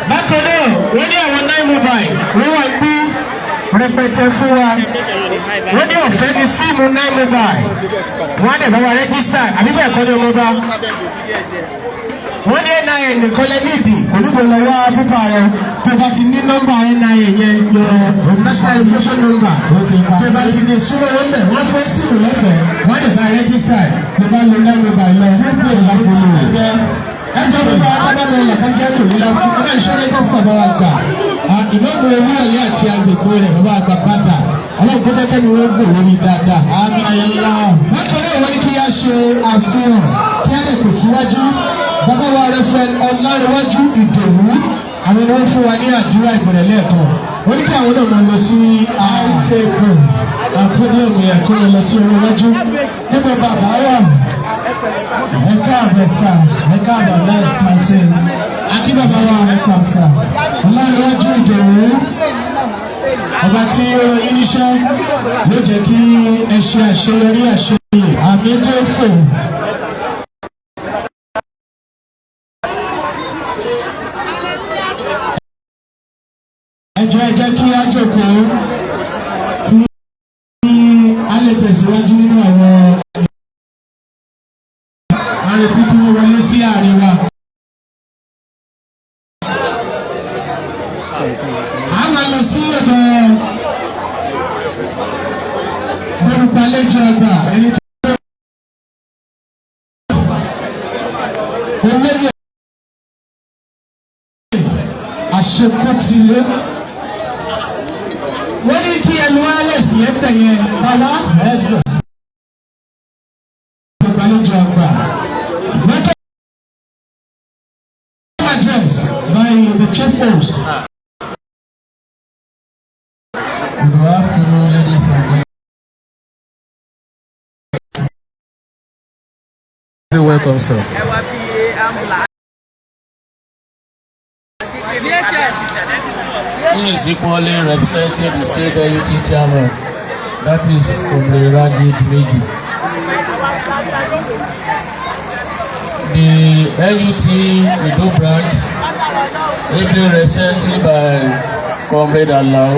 Speaker 1: Bákan náà, wọ́n ní àwọn nine mobile wọ́n wà ní rẹpẹtẹ fún wa. Wọ́n ní ọ̀fẹ́ ní SIM nine mobile, wọ́n á dẹ̀ bá wa register, àbí bẹ́ẹ̀ kọ́ ni ọmọ bá? Wọ́n ní NIN nìkan lẹ́ nídìí, oníbo lọ wá pípa rẹ. Tó bá ti ní nọ́mbà NIN yẹn, national identification number, tó bá ti ní, súnmọ́ wọn bẹ̀, wọ́n fẹ́ SIM lọ́fẹ̀ẹ́, wọ́n á dẹ̀ bá register ló bá lo nine mobile lọ fún bí òun bá fún un ẹjọ́ bíbá adábánu làkàjẹ́ tòun la fún ọba ìṣẹ́lẹ̀ tó fún bàbá wa gbà, ìmáàmù Olúyọ̀lé àti agbègbè rẹ̀, bàbá àgbà Bàdà. Ọlọ́run kó jẹ́ kẹ́mi wọ́n gùn lórí dáadáa.
Speaker 2: Àmín yàlla.
Speaker 1: Bákan náà, wọ́n ní kí á ṣe àfihàn kí á lè pè síwájú bàbá wa Reverend Ọlárẹ̀wájú Ìdòwú. Àwọn ni wọ́n fún wa ní àdúrà ìbẹ̀rẹ̀ lẹ́ẹ̀kan. Wọ́n ní kí àwọn náà máa lọ sí àìtẹ́kù àpọ́díọ̀mù yẹn, kó lọ sí ọwọ́ iwájú.
Speaker 2: Níbo bàbá wà? Ẹ káàbọ̀ sà. Ẹ káàbọ̀ lẹ́ẹ̀kan sí i.
Speaker 1: Akí bàbá wa
Speaker 2: Ẹ káàbọ̀ sà.
Speaker 1: Ọlárẹ̀wájú Ìdòwú. Ọba tí ó rán yín níṣẹ́ ló jẹ́ kí ẹ ṣe àṣeyọrí àṣeyẹ.
Speaker 2: Àmín Jésù.
Speaker 1: Ẹ jọ̀ọ́, ẹ jẹ́ kí á jókòó kí á lè tẹ̀síwájú nínú àwọn àrètí kí wọ́n wọlé sí àárín wa. A máa lọ sí ọ̀dọ̀ olùgbàlejò àgbà, ẹni tó olóyè àṣekútilé. Wọ́n ní kí ẹnu wireless yẹn bẹ̀ yẹn, bàbá ẹ̀ẹ́dùn. Olùgbàlejò àgbà. Welcome address by the chief host.
Speaker 2: Good afternoon, ladies and gentlemen. Welcome, sir.
Speaker 3: Ẹ wá fi amúlà.
Speaker 2: He is equally representing the state LUT chairman, that is Comrade Raji Dimeji. The LUT Edo branch, ably represented by Comrade Alao,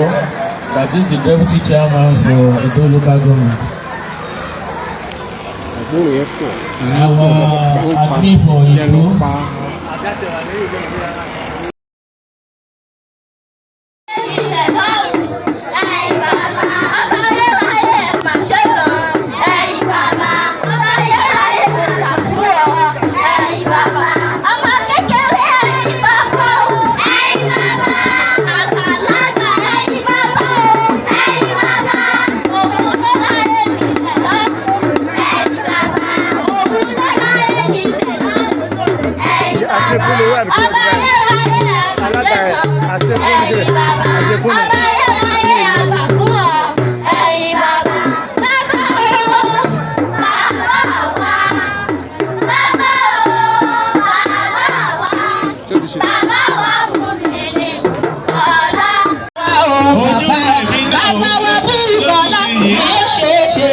Speaker 2: that is the deputy chairman for Edo local government. Our admin for Edo,
Speaker 4: Ọba ayérayé àgbà fún ọ, ẹ̀yin bàbá, bàbá o, bàbá wa, bàbá o, bàbá wa, bàbá wa mú mi ní ọ̀la.
Speaker 5: Ojú èmi náà.
Speaker 6: Bàbá wa Bùkọ́lá ó ṣe é ṣe.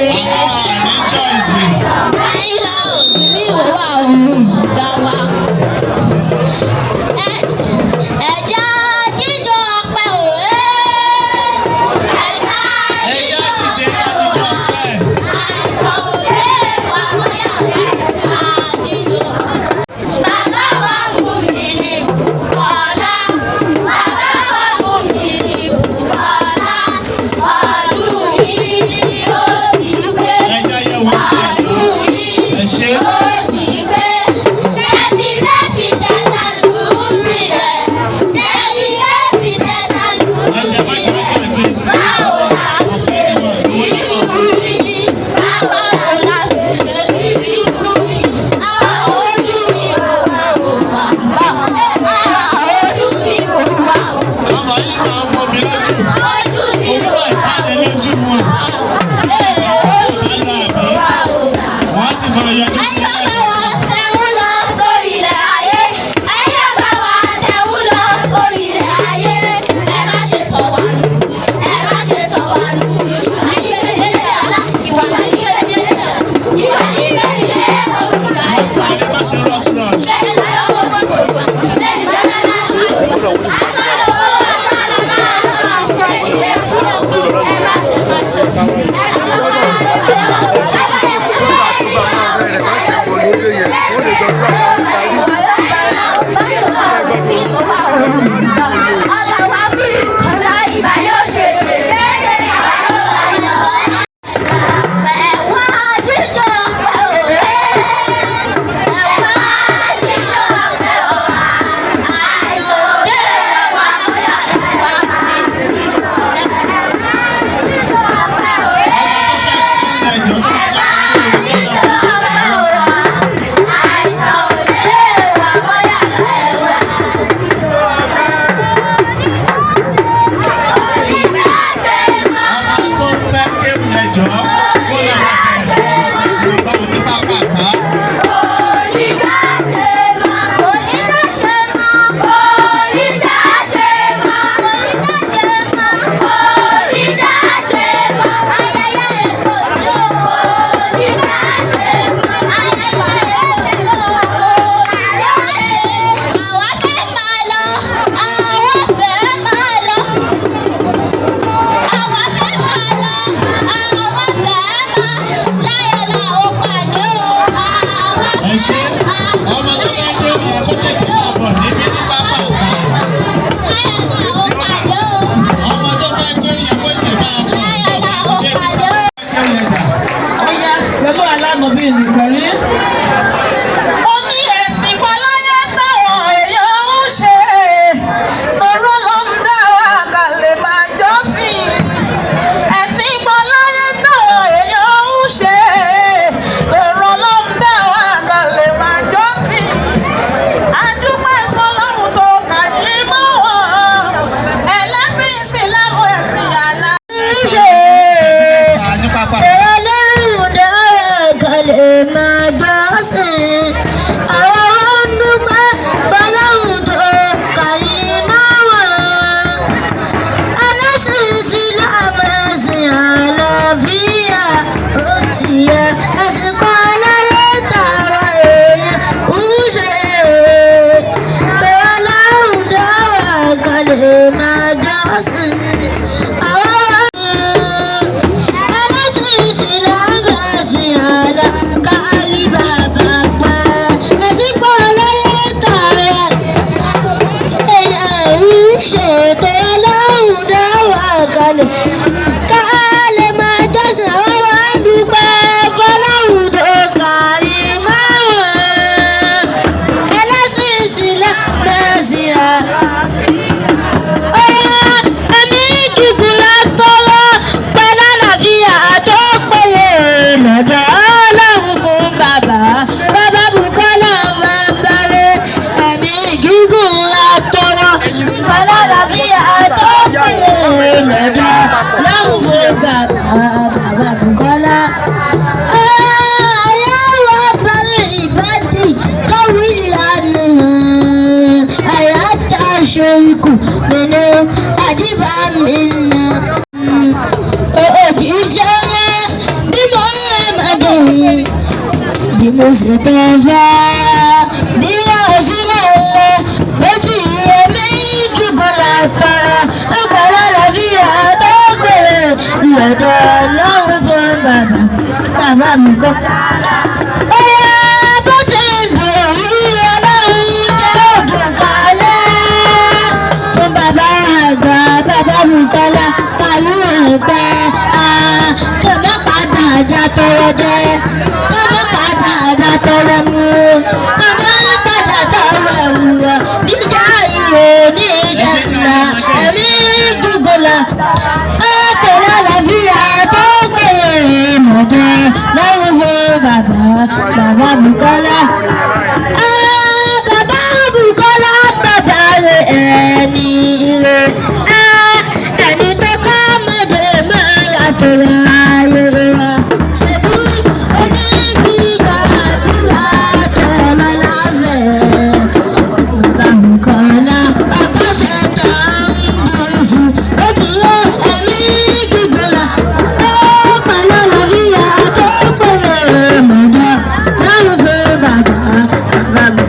Speaker 5: Ní choice.
Speaker 4: Àyìnlá òbí mi ò wá òun ga wa. Ẹ̀já jíjọ ọpẹ́ òwe. lè máa jọ́sìn. Ẹlẹ́sìn ìsìlámù ẹ̀sìn àlá káàlì bàbá pẹ́. Ẹ̀sìn pọ̀ lóye tààrẹ. Èyí ṣètò ọlọ́run dá wà kalẹ̀. Ká lè máa jọ́sìn àwọn wá dúpẹ́ fọlọ́run tó kárí márùn-ún. Ẹlẹ́sìn ìsìlámù ẹ̀sìn àlá. Ẹ̀mí gígùn látọwọ́ pẹ̀lú àlàáfíà tó péye lọ́dọ̀ Ọlọ́run fún bàbá. Bàbá Bùkọ́lá máa ń bẹ̀rẹ̀ ẹ̀mí gígùn látọwọ́ pẹ̀lú àlàáfíà tó péye lọ́dọ̀ Ọlọ́run fún bàbá. Bàbá Bùkọ́lá. Ayáwó abẹ́rẹ́ ìbádìí kọ́wé ìlànà àyàtà ṣoríkù nínú àdìbà mi nà. Òjíṣẹ́ ńlá bí mo máa dùn bí mo sì tẹ́ fẹ́ bí wọ́n sì máa ń lọ létí ẹ̀mí kíkọ́ làkàrà ọkọ̀rọ̀ làbí àtọ́gbèrè lọ́dọ̀ ọlọ́run fún bàbá bàbá mi kọ́. Ọ̀yà bó ti dùn yí ọlọ́run jẹ́ òdùn kalẹ̀ fún bàbá àgbà bàbá Bùkọ́lá kàlú ẹ̀pẹ́ kẹ̀mọ́ padà dá tọrọ jẹ kẹ̀mọ́ padà dá tọrọ mu kẹ̀mọ́ padà tọrọ ẹ̀wùwọ̀ bíjà ìhò ní ìṣẹ̀lẹ̀ ẹ̀mí gbogbo ọ̀pẹ̀lẹ̀ àlàáfíà tó péye mọ̀jọ́ lọ́wọ́ fún bàbá bàbá Bùkọ́lá. Bàbá Bùkọ́lá bàbá rẹ̀ ẹni ire. Ẹni tó kọ́ mọ̀dé máa yàtọ̀ láyé wa. Ṣèbí onídìgbà àdúrà tẹ̀lé láfẹ̀. Bàbá Bùkọ́lá ọkọ̀ ṣẹ̀tà ń bọ̀ fún. Ó ti yọ ẹ̀mí gígùn ó pẹ̀lú àlàáfíà tó pẹ̀lú mọ̀jọ́ láwọn fún bàbá bàbá mi.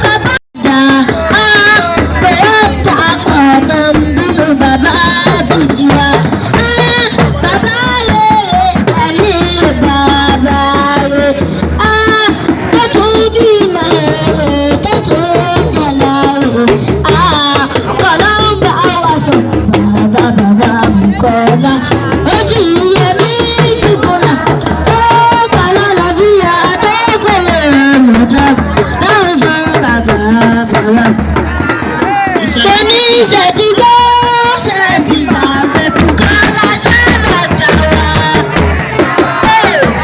Speaker 4: Bàbá dà á pẹ̀lú ọ̀nà bínú bàbá bí tiwa. Bàbá rere ẹ̀mí bàbá rẹ̀. Tó tún bímọ rẹ̀ tó tún jẹ̀lá rẹ̀. Kọ̀lá ń bá wa sọ bàbá bàbá Bùkọ́lá. Ó ti yẹ mí kíkọ́lá. Ó pẹ̀lú àlàáfíà tó pẹ̀lú mọ̀dá. Láwọn fún bàbá bàbá. Mo ní ṣètìgbọ́ ṣètìgbà pé Bùkọ́lá ṣàlàkà wá.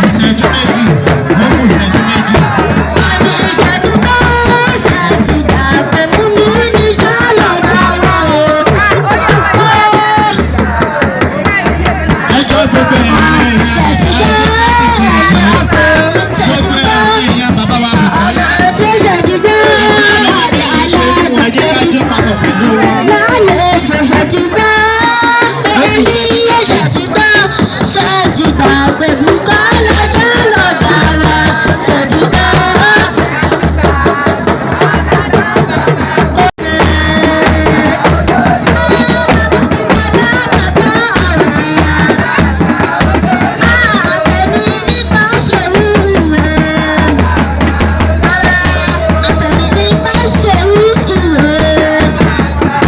Speaker 5: Ìṣẹ́jú méjì, ó kù ìṣẹ́jú méjì.
Speaker 4: Mo ní ṣètìgbọ́ ṣètìgbà pé mú mi ní ṣàlàkà wá o.
Speaker 5: Ẹ jọ̀ọ́ gbogbo ẹ̀yin èèyàn bàbá wa Bùkọ́lá. Ẹ jẹ́ ká jó papọ̀ pẹ̀lú wọn.
Speaker 4: Thank you.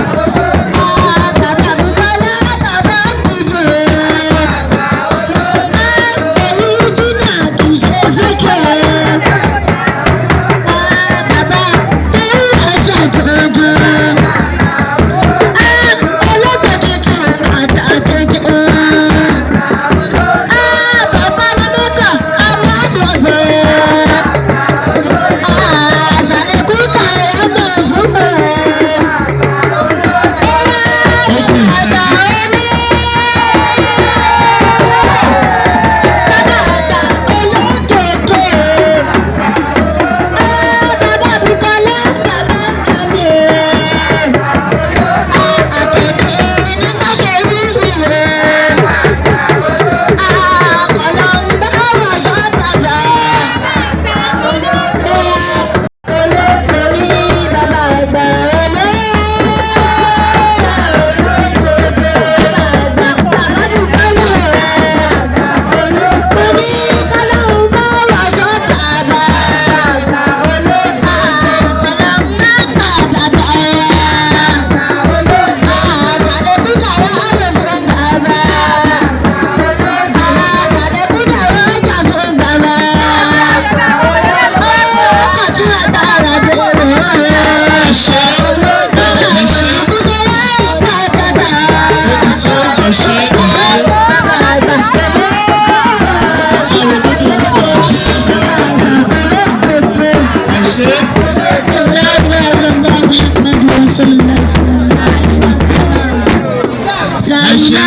Speaker 5: Ẹ ṣé.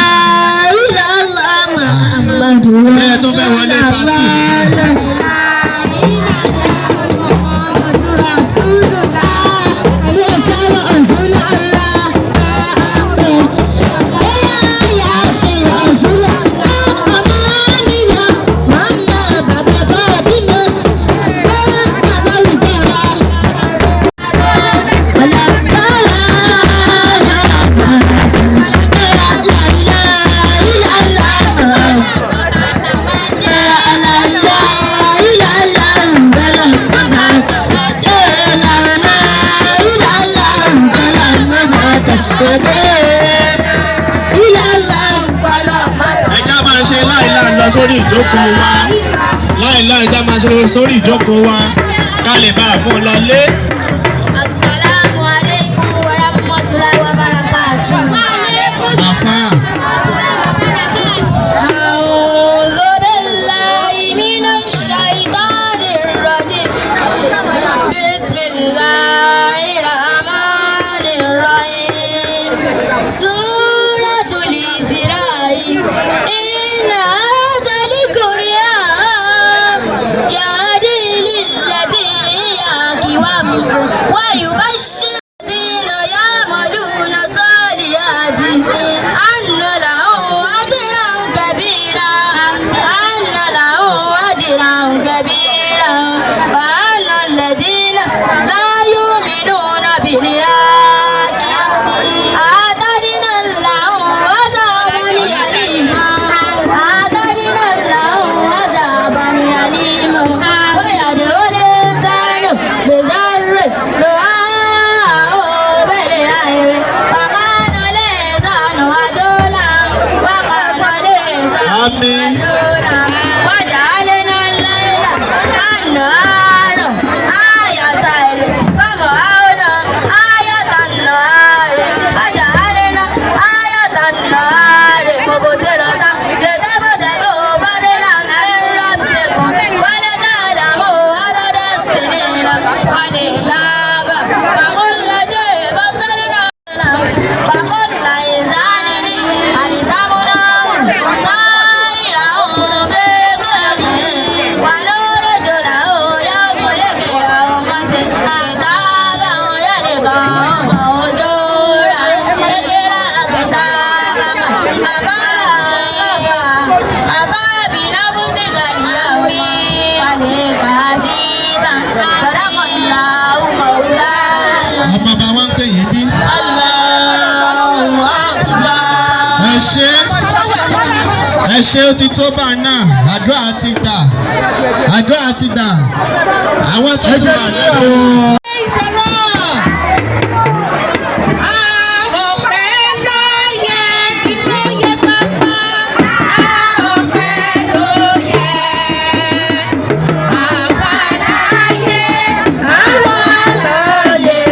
Speaker 5: Ẹ tún fẹ́ wọlé pàtì. Ẹ já máa ṣe láìláà lọ sórí ìjókòó wa, láìláà, ẹ já máa ṣe sórí ìjókòó wa ká lè bá a mú un lọ lé.
Speaker 4: Assalamu alaikum wa rahmatullahi wa barakatuh.
Speaker 5: Àfáà.
Speaker 4: أعوذ بالله من الشيطان الرجيم. بسم الله الرحمن الرحيم. سورة الإسراء. إن هذا القرآن يهدي للتي هي أقوم ويبشر الذين يعملون الصالحات أن لهم أجرا كبيرا، أن لهم أجرا كبيرا، وأن الذين لا يؤمنون بالآخرة أعتدنا لهم عذابا أليما، أعتدنا لهم عذابا أليما. ويدعو الإنسان بشر دعاءه بالخير وكان الإنسان عجولا، وكان الإنسان
Speaker 5: آمين.
Speaker 4: عجولا. وجعلنا الليل والنهار آيتين فمحونا آية النهار وجعلنا آية النهار مبصرة لتبتغوا فضلا من ربكم ولتعلموا عدد السنين والحساب. وكل شيء فصلناه، وكل إنسان ألزمناه طائره في عنقه ونخرج له يوم القيامة كتابا يلقاه منشورا. اقرأ كتابك كفى بنفسك اليوم عليك حسيبا. صدق الله مولانا.
Speaker 5: Ọmọ bá wọn ń pè yín bí. Ẹ ṣé, ẹ ṣé, ó ti tó bá náà. Àdúrà ti gbà, àdúrà ti gbà. Àwọn tó
Speaker 1: Ẹ
Speaker 5: ti
Speaker 1: jẹ́
Speaker 5: wà
Speaker 1: kí
Speaker 5: lẹ́nu.
Speaker 1: àwọn.
Speaker 6: Praise the Lord. Ọpẹ́ ló yẹ, kí ló yẹ bàbá? Ọpẹ́ ló yẹ. Àwa láyé, àwa láyé.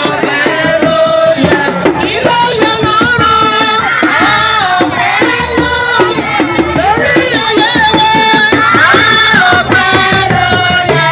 Speaker 6: Ọpẹ́ ló yẹ. Kí ló yẹ lọ́rùn? Ọpẹ́ ló yẹ. Lórí ayé wa, ọpẹ́ ló yẹ.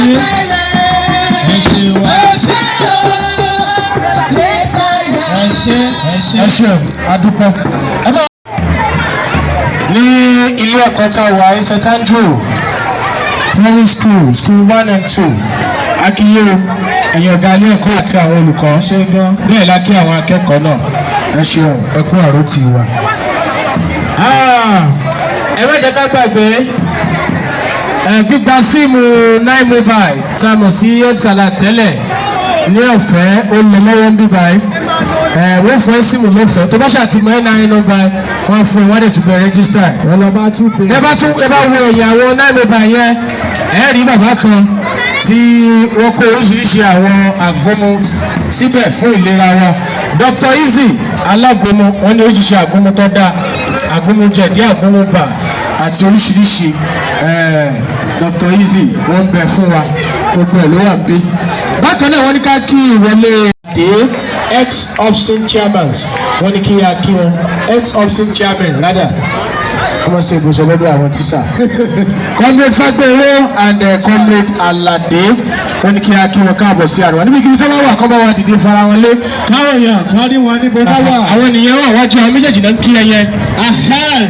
Speaker 5: Ṣé, ẹ ṣe wa. Ẹ ṣé, ẹ ṣé.
Speaker 1: Ẹ ṣeun, adúpẹ́. Ẹ máa ní ilé ẹ̀kọ́ tá a wà, St Andrew Primary School, School 1 and 2, akíyé ẹ̀yin ọ̀gá ilé ẹ̀kọ́ àti àwọn olùkọ́.
Speaker 5: Ṣé gan.
Speaker 1: Bẹ́ẹ̀ la kí àwọn akẹ́kọ̀ọ́ náà. Ẹ ṣeun, ẹ kú àròtì wa. Ẹ má jẹ́ ká gbàgbé gbígba SIM 9mobile tá a mọ̀ sí Etisalat tẹ́lẹ̀ ní ọ̀fẹ́. Ó lọ lọ́wọ́ ń bí báyìí. Wọ́n fún ẹ SIM lọ́fẹ̀ẹ́. Tó bá ṣàtìmọ́ NIN number, wọ́n fún ẹ, wọ́n dẹ̀ tún bẹ register.
Speaker 5: Ẹ lọ bá tún pè.
Speaker 1: Ẹ bá tún, ẹ bá wo ẹ̀yìn àwọn 9mobile yẹn, ẹ rí bàbá kan tí wọ́n kó oríṣiríṣi àwọn àgbọ̀mù síbẹ̀ fún ìlera wa, Dr. Easy alágbọ̀mù. Wọ́n ní oríṣiríṣi àgbọ̀mù tó dáa, àgbọ̀mù jẹ̀dí, àgbọ̀mù bà àti oríṣiríṣi. Dr. Easy wọ́n ń bẹ fún wa, gbogbo ẹ̀ ló wà ń bí. Bákan náà, wọ́n ní ká kí ìwọlé dé ex option chairman. Wọ́n ní kí a kí wọn, ex option chairman rather, wọ́n ṣe ibùsọ̀ lọ́dọ̀ àwọn tíṣà, Comrade Fagbero and Comrade Alade. Wọ́n ní kí a kí wọn káàbọ̀ sí àrùn níbi kíbi tí wọ́n wà, kọ́ bá wa dìde fara wọn lé.
Speaker 5: Káwọn èèyàn kan rí wọn níbo náà wà.
Speaker 1: Àwọn ènìyàn wà wájú, àwọn méjèèjì náà ń kí ẹyẹ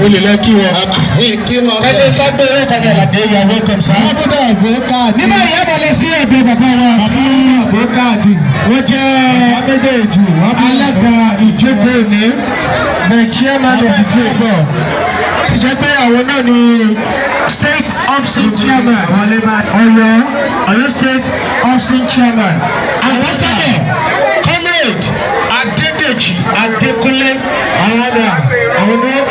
Speaker 1: o lè lọ kí wọn.
Speaker 5: Kí wọn.
Speaker 1: Comrade Fagbero, Comrade Alade, you are welcome, sir.
Speaker 5: Wọ́n gbọ́dọ̀ gbé káàdì.
Speaker 1: Nígbà yìí, ẹ bọ̀ lọ sí ọ̀dọ̀ bàbá wa tí
Speaker 5: Gbé káàdì.
Speaker 1: wọ́n jẹ́
Speaker 5: Méjèèjì wọ́n bí.
Speaker 1: Alága ìjókòó ní, the chairman of the jókòó, ó sì jẹ́ pé àwọn náà ni state option chairman, Ọ̀yọ́ State option chairman, Ambassador Comrade Adédèjì Adékúnlé. Àwọn náà,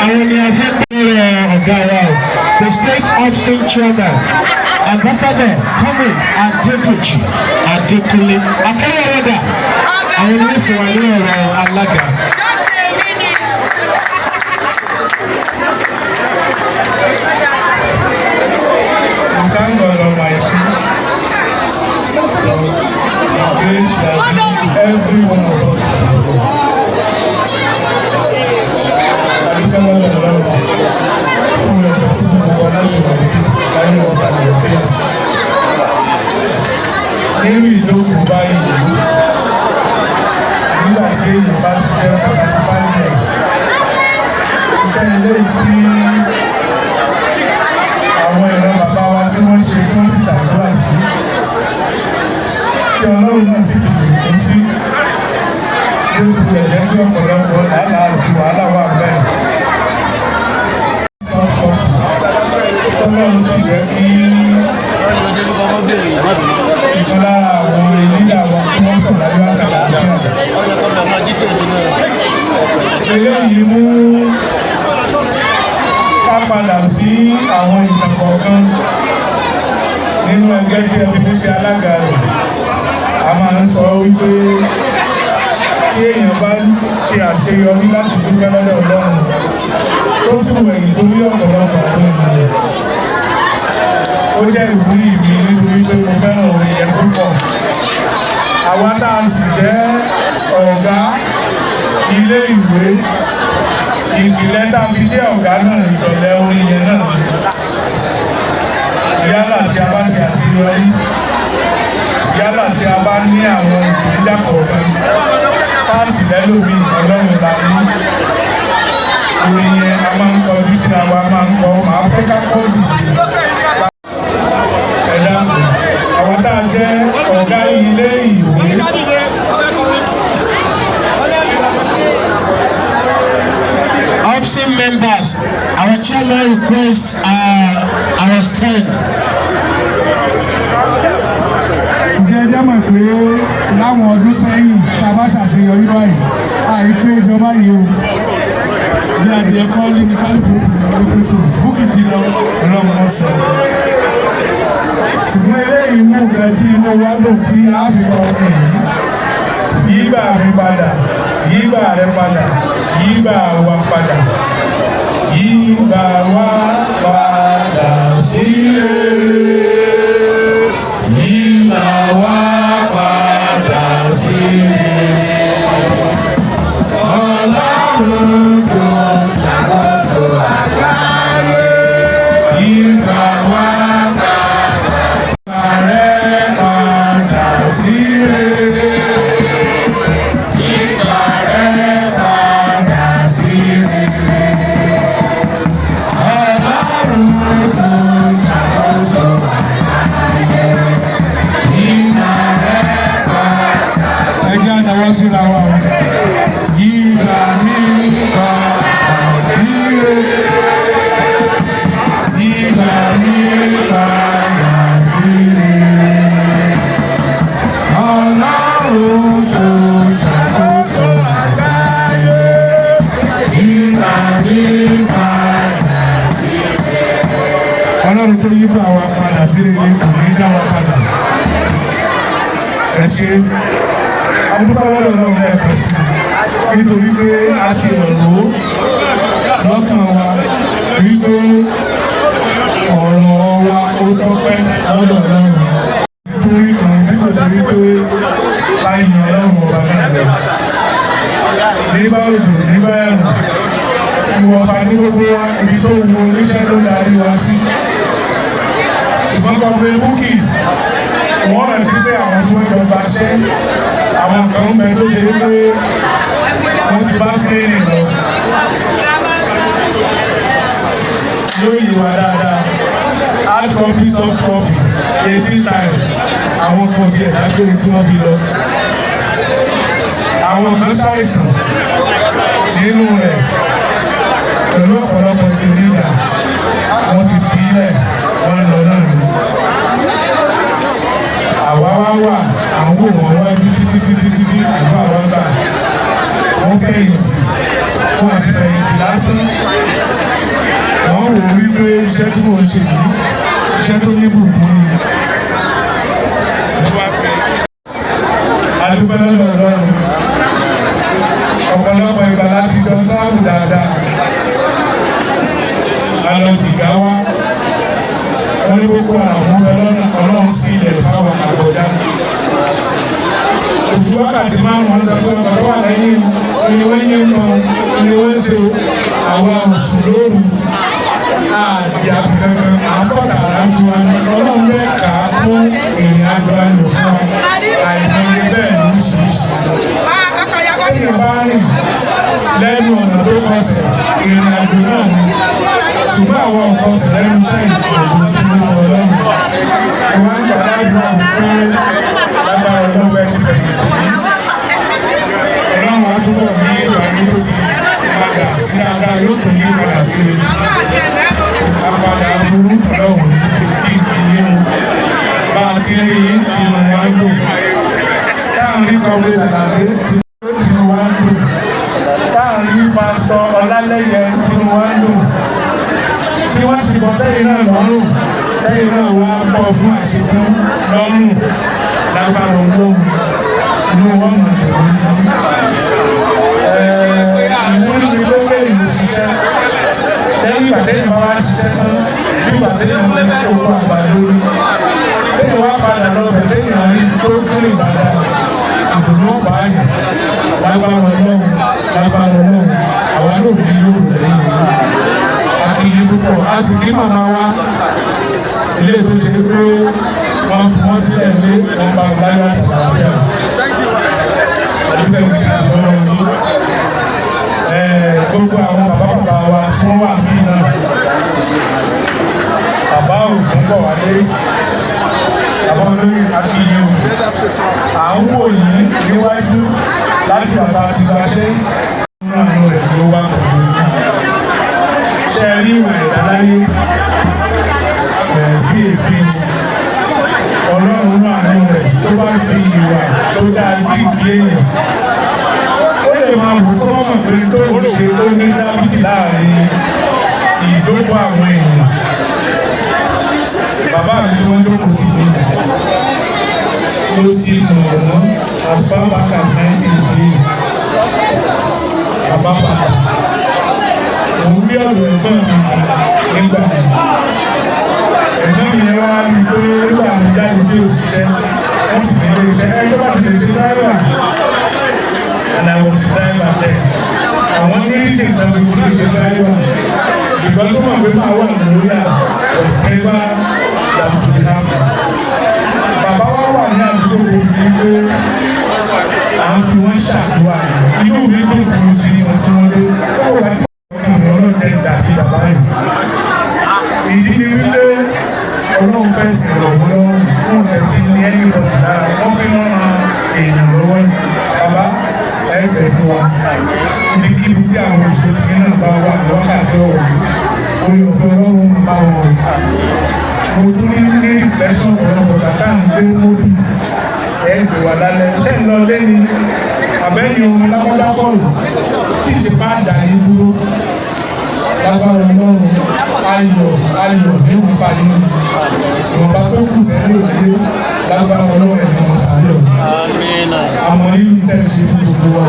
Speaker 1: àwọn ni a fẹ́ pẹ́rẹ́ ọ̀gá wa o, the state option chairman, Ambassador Comrade Adédèjì Adékúnlé. Àtẹ́wọ̀ ọ̀dà, àwọn ni wọ́n fún wa ní ọ̀rọ̀ alága.
Speaker 3: Just a minute.
Speaker 7: We thank God Almighty for the grace that given to every one of us. Adúpẹ́ lọ́dọ̀ Ọlọ́run fún ẹ̀fọ́ tó fún gbogbo láti wà ní láyé ọ̀tá àlàáfíà. Nínú ìjókòó báyìí, nígbà tí èèyàn bá ṣiṣẹ́ for 35 years, iṣẹ́ ilé tí àwọn ìran bàbá wa tí wọ́n ṣe, tí wọ́n sì ṣàdúrà sí, tí Ọlọ́run náà sì fi ìbùkún sí, bí ó ti tẹ̀lé pé ọ̀pọ̀lọpọ̀ làálàá àti wàhálà wà bẹ́ẹ̀. Ọlọ́run sì jẹ́ kí ìkan lára àwọn leader wa kí wọ́n sùn láyọ̀ àtàlàáfíà. Eléyìí mú ká padà sí àwọn ìtàn kọ̀ọ̀kan nínú ẹgbẹ́ tí ẹ fi mí ṣe alága rẹ̀. A máa ń sọ wípé tí èèyàn bá ṣe àṣeyọrí láti dúpẹ́ lọ́dọ̀ Ọlọ́run, tó sì wẹ̀yìn torí ọ̀pọ̀lọpọ̀ àwọn ènìyàn, ó jẹ́ ìwúrí mi nítorí pé mo fẹ́ràn orin yẹn púpọ̀. Àwa tá a sì jẹ́ ọ̀gá ilé ìwé, ìpìlẹ̀ tá a fi jẹ́ ọ̀gá náà, ìpìlẹ̀ orin yẹn náà, yálà tí a bá ṣe àṣeyọrí, yálà tí a bá ní àwọn ìpèníjà kọ̀ọ̀kan, páàsì lẹ́lòmíì, Ọlọ́run la ní. Orin yẹn a máa ń kọjú síra wa, a máa ń kọ. Màá fẹ́ ká kọ́ dìde. Ẹ dákun, àwọn tá a jẹ́ ọ̀gá ilé ìwé.
Speaker 1: Option members, our chairman requests our stand.
Speaker 7: Ǹjẹ́ ẹ jẹ́ mọ̀ pé láwọn ọdún sẹ́yìn, tá a bá ṣàṣeyọrí báyìí, àìpé ìjọba yìí o, bí adìẹ kọ́ rí ní kálukú ti lọ lókè tó búkì ti lọ, Ọlọ́run wọn sọ. Ṣùgbọ́n eléyìí mú nǹkan tí inú wa dùn tí a fi kọ ọkùnrin yìí: yígbà mi padà, yígbà rẹ padà, yígbà wa padà, yígbà wa padà sí rere, yígbà wa padà sí rere, Ọlọ́run tó ṣàkóso àgbáyé, yígbà wa padà sí rere. sí rere. Ìgbà rẹ̀ padà sí rere. Ọlọ́run tó ṣàkóso àgbáyé. Ìgbà rẹ̀ padà. Ẹ jẹ́ àdáwọ́ síra wa o. Ìgbà mi padà sí rere. Ìgbà mi padà sí rere. Ọlọ́run tó ṣàkóso àgbáyé. Ìgbà mi padà sí rere. Ọlọ́run tó yí bá wa padà sí rere kò ní dá wa padà. Ẹ ṣe adúpẹ́ lọ́dọ̀ Ọlọ́run lẹ́ẹ̀kan sí i nítorí pé a ti ẹ̀rọ lọ́kàn wa wípé ọ̀rọ̀ wa ó tọ́pẹ́ lọ́dọ̀ Ọlọ́run, nítorí kan bí kò sí wípé ká yan Ọlọ́run ọba náà lọ. Nígbà òjò, nígbà ẹ̀rùn, ìwọ̀nba ní gbogbo wa, ibi tó wu oníṣẹ́ ló darí wa sí. Ṣùgbọ́n kọ́pẹ́ búkì, wọ́n rántí pé àwọn tí wọ́n jọ gbaṣẹ́, àwọn kan ń bẹ tó ṣe wípé wọ́n ti bá screening lọ. Yóò yí wa dáadáa, hard copy, soft copy, 18 times. Àwọn kan tiẹ̀ dágbére tí wọ́n fi lọ. Àwọn kan ṣàìsàn nínú rẹ̀ pẹ̀lú ọ̀pọ̀lọpọ̀ ìpèníjà, wọ́n ti fi ilẹ̀, wọ́n lọ náà ni. Àwa wá wà, à ń wò wọ́n wájú títí títí títí. Àgbà wa gbà, wọ́n fẹ̀yìntì, wọ́n àti fẹ̀yìntì lásán. Wọ́n wò wípé iṣẹ́ tí mò ń ṣe yìí, iṣẹ́ tó ní bùkún ni. Adúpẹ́ lọ́dọ̀ Ọlọ́run. Ọ̀pọ̀lọpọ̀ ìgbà láti jọ táàbù dáadáa. A lọ jìgá wá. Wọ́n ní Boko Haram bẹ lọ́nà, Ọlọ́run sí ilẹ̀ fáwọn àgọ́dá. Òfin wákàtí 5 ló sọ pé ọkọ̀ tó wà lẹ́yìn ni wọ́n yín mọ́ ni wọ́n ń ṣe àwa òsùn lóru àdìyà kankan à ń bọ̀ tààrà ń tiwa ní. Ọlọ́run rẹ̀ kà á kún ìrìn àjò ayò fún wa, àìmọye bẹ́ẹ̀ lóríṣiríṣi. Téèyàn bá rìn lẹ́nu ọ̀nà tó kọsẹ̀, ìrìn àjò náà ni, ṣùgbọ́n àwọn ọkọsẹ̀ lẹ́nu iṣẹ́ ìkòkò fún Ọlọ́run. Wọ́n á gbà ládùúgbà wípé lágbára Ọlọ́run ẹ̀ ti fẹ̀yìntì. Ọlọ́run á túbọ̀ ní ìgbà yín tó ti padà sí dáadáa, yóò tó yí padà sí rere sí. Àpàdà aburú, Ọlọ́run ní fi kí ìyín o. Bá a ti rí yín, tinú wa ń dùn. Táà ń rí Kọ́mílẹ̀ Dàdàdé, tinú wa ń dùn. Táà ń rí Pásítọ̀ Ọlálẹ́yẹ, tinú wa ń dùn. Tí wọ́n sì bọ́ sẹ́yìn náà lọ́rùn, lẹ́yìn náà wá bọ̀ fún àṣekún lọ́rùn, lágbára Ọlọ́run, inú wọn mọ̀ ní ìwúrí mi ló lẹ́yìn ṣiṣẹ́. Lẹ́yìn ìgbà tẹ́yìn bá wá ṣiṣẹ́ tán, bí ìgbà tẹ́yìn mú owó àgbàdo ní lẹ́yìn wá padà lọ bẹ̀, lẹ́yìn àárín tó kéré dáadáa, ìdùnnú ọ̀bá yẹn. Lágbára Ọlọ́run, lágbára Ọlọ́run, àwa náà ní yóò lẹ́yìn akíyí púpọ̀. A sì kí màmá wa ilé tó ṣe pé wọ́n fi wọ́n sílẹ̀ lé wọn bá láyọ̀ àtàlàfíà. Àdúgbò ìwé ìlọ́wọ́ yìí, gbogbo àwọn bàbá bàbá wa tí wọ́n wà níbí náà, bàbá ògùn bọ̀ wálé, bàbá olóyè, akíyí o. À ń wò yín níwájú láti bàbá àti gbaṣẹ́ nínú àánú rẹ̀ ló wà pẹ̀lú yín. Ṣe rí ìwà ìdáláyé bí èéfín? Ọlọ́run náà àánú rẹ̀ tó bá fi ìwà tó dáa jí ìdí èèyàn, ó lè máa wù kó mọ̀ pé tó ń ṣe ó ní dábìtì láàrin ìdókòó àwọn èèyàn. Bàbá mi tí wọ́n jókòó tì mí, mo ti mọ̀ wọ́n as far back as 1988. Bàbá bàbá, mo ń gbé ọ̀dọ̀ ẹ̀gbọ́n mi nígbà yẹn. Ẹ̀gbọ́n mi yẹn wá rí i pé nígbà mi jáde sí òṣìṣẹ́, wọ́n sì ní ilé iṣẹ́ ẹ tó bá ti lè ṣe driver, and I was driver then. Àwọn ní ìsìn kan fi kú ṣe driver because wọ́n mọ̀ pé máa wà lórí à whatever that will happen. Bàbá wa wà ní àdúgbò gbòógì. wípé à ń fi wọ́n ṣàdúrà. Inú mi dùn kú ti ní wọn tí wọ́n dé. Ó wà tí wọ́n kàn mí, Ọlọ́run jẹ́ dàbí bàbá yìí. Ìdí ni wípé Ọlọ́run fẹ́ sìn lọ́wọ́ lọ́wọ́ fún ẹ̀fín ní ẹ̀yìn bọ̀dọ̀ lára wọ́n fi wọ́n ran èèyàn lọ́wọ́ ni. Bàbá, ẹgbẹ́ fún wa. Ibikíbi tí àwọn òṣìṣẹ́ náà bá wà ní wákàtí ọ̀rọ̀, orí ọ̀fẹ́ Ọlọ́run máa bá wọn. Mo tún ní reflection ọ̀pọ̀lọpọ̀ bàtà ń gbé móbì ẹgbẹ́ wà lálẹ́. Ṣé ń lọ lé ní àbẹ́yìn ohun lápáta kọ́ọ̀lù tí ìṣe bá dà yín dúró? Lágbára Ọlọ́run, ayọ̀ ayọ̀ ní òun pa yín. Ìwọ̀nba tó kù lẹ́yìn òde, lágbára Ọlọ́run, ẹ̀ ní wọn sáré ọ̀ àmọ́ yìí tẹ̀ ṣe fún gbogbo wa.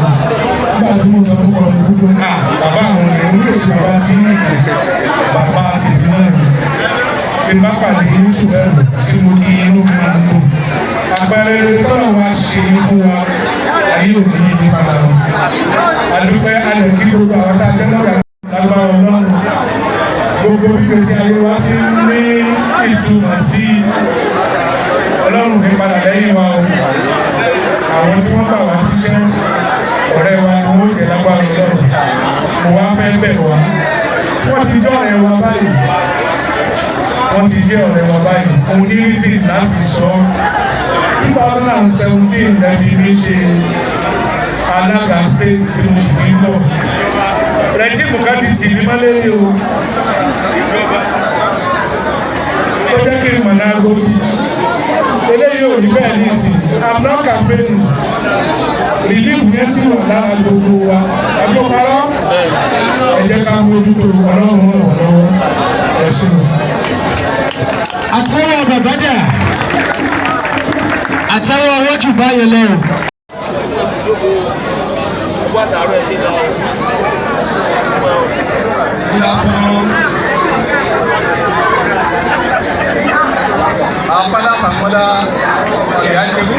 Speaker 7: Nígbà tí mo sọ fún ọmọ gbogbo náà, bàbá àwọn ènìyàn yóò ṣe bàbá tí ń rìn, bàbá tèmi náà ni. Bí n bá pàdé Yusuf ẹ̀rù tí mo ní, inú mi máa ń dùn. Àpẹẹrẹ rere tọ́lọ̀ wá ṣe é fún wa, ayé òní yìí ní padà lọ. Àdúpẹ́ alẹ̀ kí gbogbo àwọn tá a jẹ́ lọ́gàá. Lágbára Ọlọ́run, gbogbo gbígbèsè ayé wa ti ń ní ìtumọ̀ sí. Ọlọ́run ní padà lẹ́yìn wa o. Àwọn tí wọ́n gbà wá síṣẹ́, ọ̀rẹ́ wa ni wọ́n jẹ́ lágbára Ọlọ́run. Mo wá fẹ́ bẹ̀ wá. Wọ́n ti jẹ́ ọ̀rẹ́ wa báyìí, wọ́n ti jẹ́ ọ̀rẹ́ wa báyìí. Mo ní reason láti sọ. 2017 lẹ́fi mi ṣe alága state tí mo sì ti ń bọ̀. Regime kan ti tì mí mọ́lé ní o tó jẹ́ kí n mọ̀ náà gòkè. Eléyìí ò ní bẹ́ẹ̀ ní ìsìn. I'm not campaigning. Relief yẹn sì wà lára gbogbo wa. Àbí ó parọ́? Ẹ jẹ́ ká mójútó. Ọlọ́run ràn wá lọ́wọ́. Ẹ ṣeun.
Speaker 1: Àtẹ́wọ́ bàbá dà, àtẹ́wọ́ ọwọ́ jù báyìí lọ.
Speaker 8: Good afternoon. Our fathers and mothers behind table.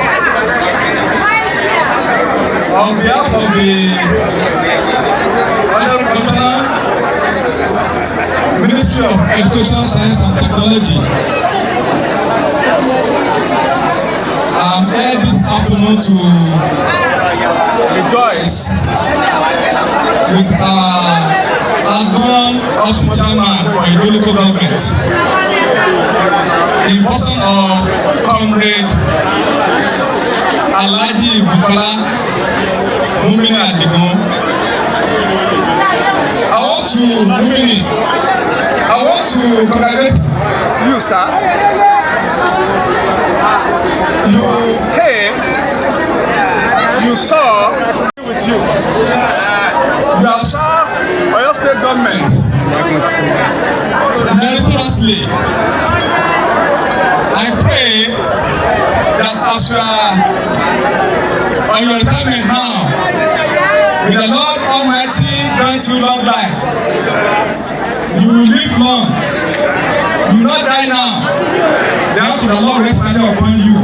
Speaker 8: On behalf of the Honorable Commissioner, Ministry of Education, Science and Technology, I'm here this afternoon to rejoice with our ALGON OPSI chairman for Ido Local Government, in person of Comrade Alhaji Bukola Mumini Adigun. I want to Mumini, I want to congratulate you, sir. You came, you saw with you. You have served Oyo State government meritoriously. I pray that as you are on your retirement now, may the Lord Almighty grant you long life. You will live long. You will not die now. The house of the Lord rest finally upon you.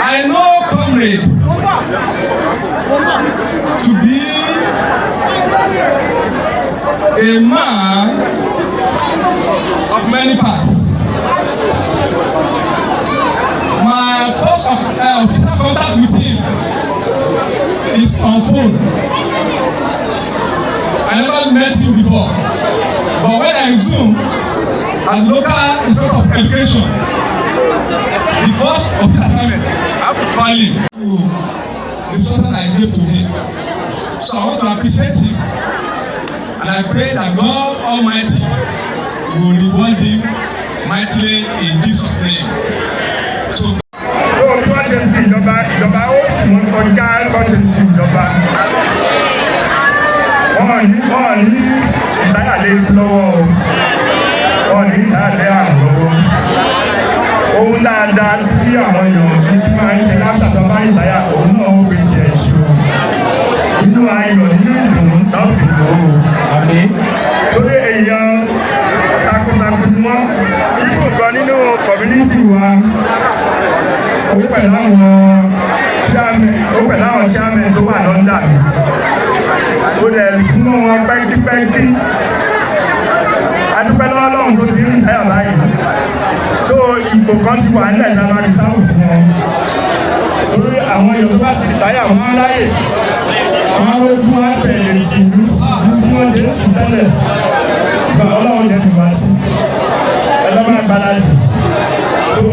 Speaker 8: I know comrade to be a man of many parts. My first official contact with him is on phone. I never met him before. But when I resume as local inspector of education, the first of his assignment, I have to call him to the instruction I gave to him. So I want to appreciate him. And I pray that God Almighty will reward him mightily in Jesus' name. So
Speaker 9: Tó bí wọ́n ṣe sí ìjọba, ìjọba ó sì wọ́n kọjá wọ́n ṣe sí ìjọba. Wọ́n ní ìtayàlé lọ́wọ́ o, wọ́n ní ìtayàlé àrùn lọ́wọ́. Ohun dáadáa tí àwọn èèyàn bí máa ń ṣe látàtà bá ìtayà, òun náà ó rí jẹ ìṣó. Inú ayọ̀, nínú ìdùnnú náà fi lò ó.
Speaker 1: Àmín.
Speaker 9: Torí èèyàn takuntakun ni wọ́n ibù gan nínú community wa. Ó pẹ̀lú àwọn chairman tó wà lọ́ndà mi. Ó lẹ̀ súnmọ́ wọn pẹ́kípẹ́kí. Adúpẹ́ lọ́wọ́ Ọlọ́run tó ti ń retire báyìí. So ipò kan ti wà nílẹ̀ sábà ní sáwù fún wọn. Torí àwọn èèyàn tó bá ti retire, wọn á ráyè, wọn á rójú, wọn á tẹ̀lé sí ìlú bí wọ́n ti ń sùn tẹ́lẹ̀. Gba Ọlọ́run jẹ́ fi wá sí ẹ lọ́ máa gbáradì tó,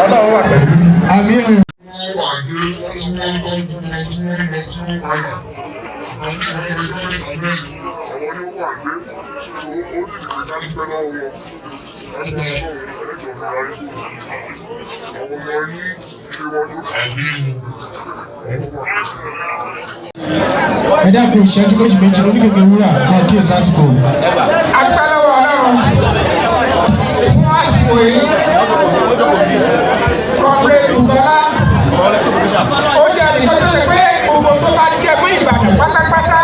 Speaker 9: Ọlọ́run wà pẹ̀lú mi.
Speaker 1: Àmín o.
Speaker 10: Wọ́n wà ní tí wọ́n ń tọ́jú wọn, tí wọ́n ń lọ, tí wọ́n ń padà. Àwọn tí wọ́n ń lọ ní alẹ́ yìí, àwọn ni ó wà ní tó ó ní ìdílé ká dúpẹ́ lọ́wọ́ wọn. Lágbára Ọlọ́run, ẹlẹ́jọ̀ mi ráyé àwọn ọmọ yín ṣe wọn ló àmì àwọn wà.
Speaker 1: Ẹ dákun, ìṣẹ́jú méjì méjì lórí gbogbo wúrà náà kí èsì àsìkò.
Speaker 11: Adúpẹ́ lọ́wọ́ Ọlọ́run fún àsìkò yìí. Comrade Bukola, ó jẹ́ ẹnìkan tó lè pé gbogbo tó bá jẹ́ pé Ìbàdàn pátápátá,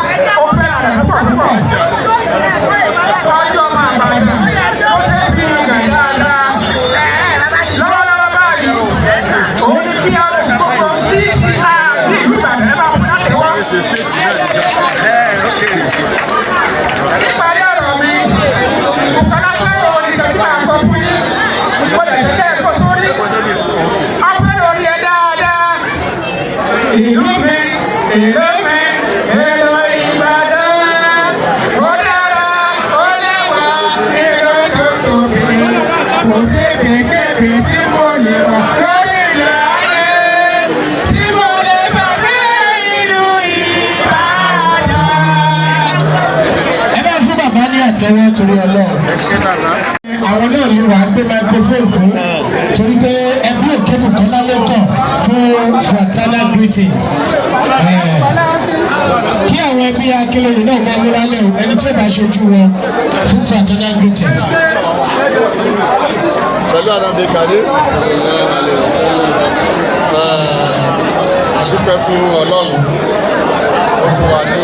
Speaker 11: ó fẹ́ràn rẹ̀ púpọ̀ púpọ̀. Tọ́jú ọmọ Àbàdàn, ó ṣe é fi yangàn dáadáa. Lọ́wọ́lọ́wọ́ báyìí, òun ní kí gbogbo tí ti a ní ìlú Ìbàdàn ẹ máa fún látẹ̀wọ́. Níparí ọ̀rọ̀ mi, Bukola fẹ́ràn orin kan tí màá kọ fún yín. Mo lè fẹ́ kẹ́ ẹ kó sórí. Ó fẹ́ràn orin yẹn dáadáa. Ìlú mi, ìlú mi, ìlú Ìbàdàn. Ó dára, ó lẹ́wà, ìlú tó tóbi. Kò síbi kébi tí mo lè wà lórí ilẹ̀ ayé tí mo lè gbàgbé ìlú Ìbàdàn.
Speaker 1: Ẹ bá fún bàbá ní àtẹ́wọ́ torí Ọlọ́run. Àwọn náà ni wàá gbé microphone fún, torí pé ẹbí Òkè Bùkọ́lá ló kàn fún fraternal greetings. Kí àwọn ẹbí Akínlóye náà máa múra lẹ́wọ̀, ẹni tí ó bá ṣojú wọn fún fraternal greetings.
Speaker 12: Pẹ̀lú àdàbí kàdé, a dúpẹ́ fún Ọlọ́run ó fún wa ní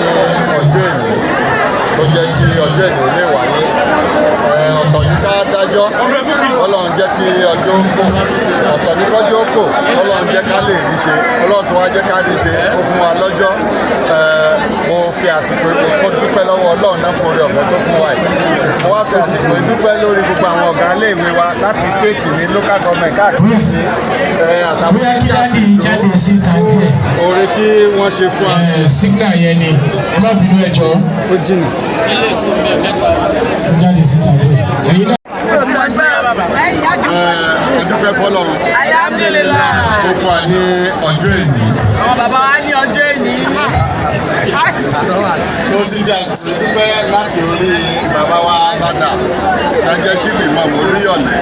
Speaker 12: ọjọ́ èní, ó jẹ́ kí ọjọ́ èní lè wáyé. Ọ̀tọ̀ ní ká dájọ́, Ọlọ́run jẹ́ kí ọjọ́ kò, ọ̀tọ̀ ní kọ́jọ́ kò, Ọlọ́run jẹ́ ká lè rí ṣe. Ọlọ́run tó wá jẹ́ ká rí ṣe, ó fún wa lọ́jọ́. Mo fi àsìkò yìí kó dúpẹ́ lọ́wọ́ Ọlọ́run náà fún oore ọ̀fẹ́ tó fún wa yìí. Mo wá fi àsìkò yìí dúpẹ́ lórí gbogbo àwọn ọ̀gá iléèwé wa láti state ní local government káàkiri ní àtàwọn
Speaker 1: Bóyá kí daddy jáde síta díẹ̀.
Speaker 12: oore tí wọ́n ṣe fún wa.
Speaker 1: Signal yẹn ni, ẹ má bínú, ẹ jọ̀ọ́. Ó jìnnà. Ó jáde síta díẹ̀. Ẹ̀yin náà.
Speaker 12: A dúpẹ́ fọlọ́run ó fún wa ní ọjọ́ èní.
Speaker 13: Àwọn bàbá wa ní ọjọ́ èní.
Speaker 12: Mo sì fi àsìkò dúpẹ́ láti orí bàbá wa bàdà jẹjẹ síbi mọ́ Olúyọ̀lé,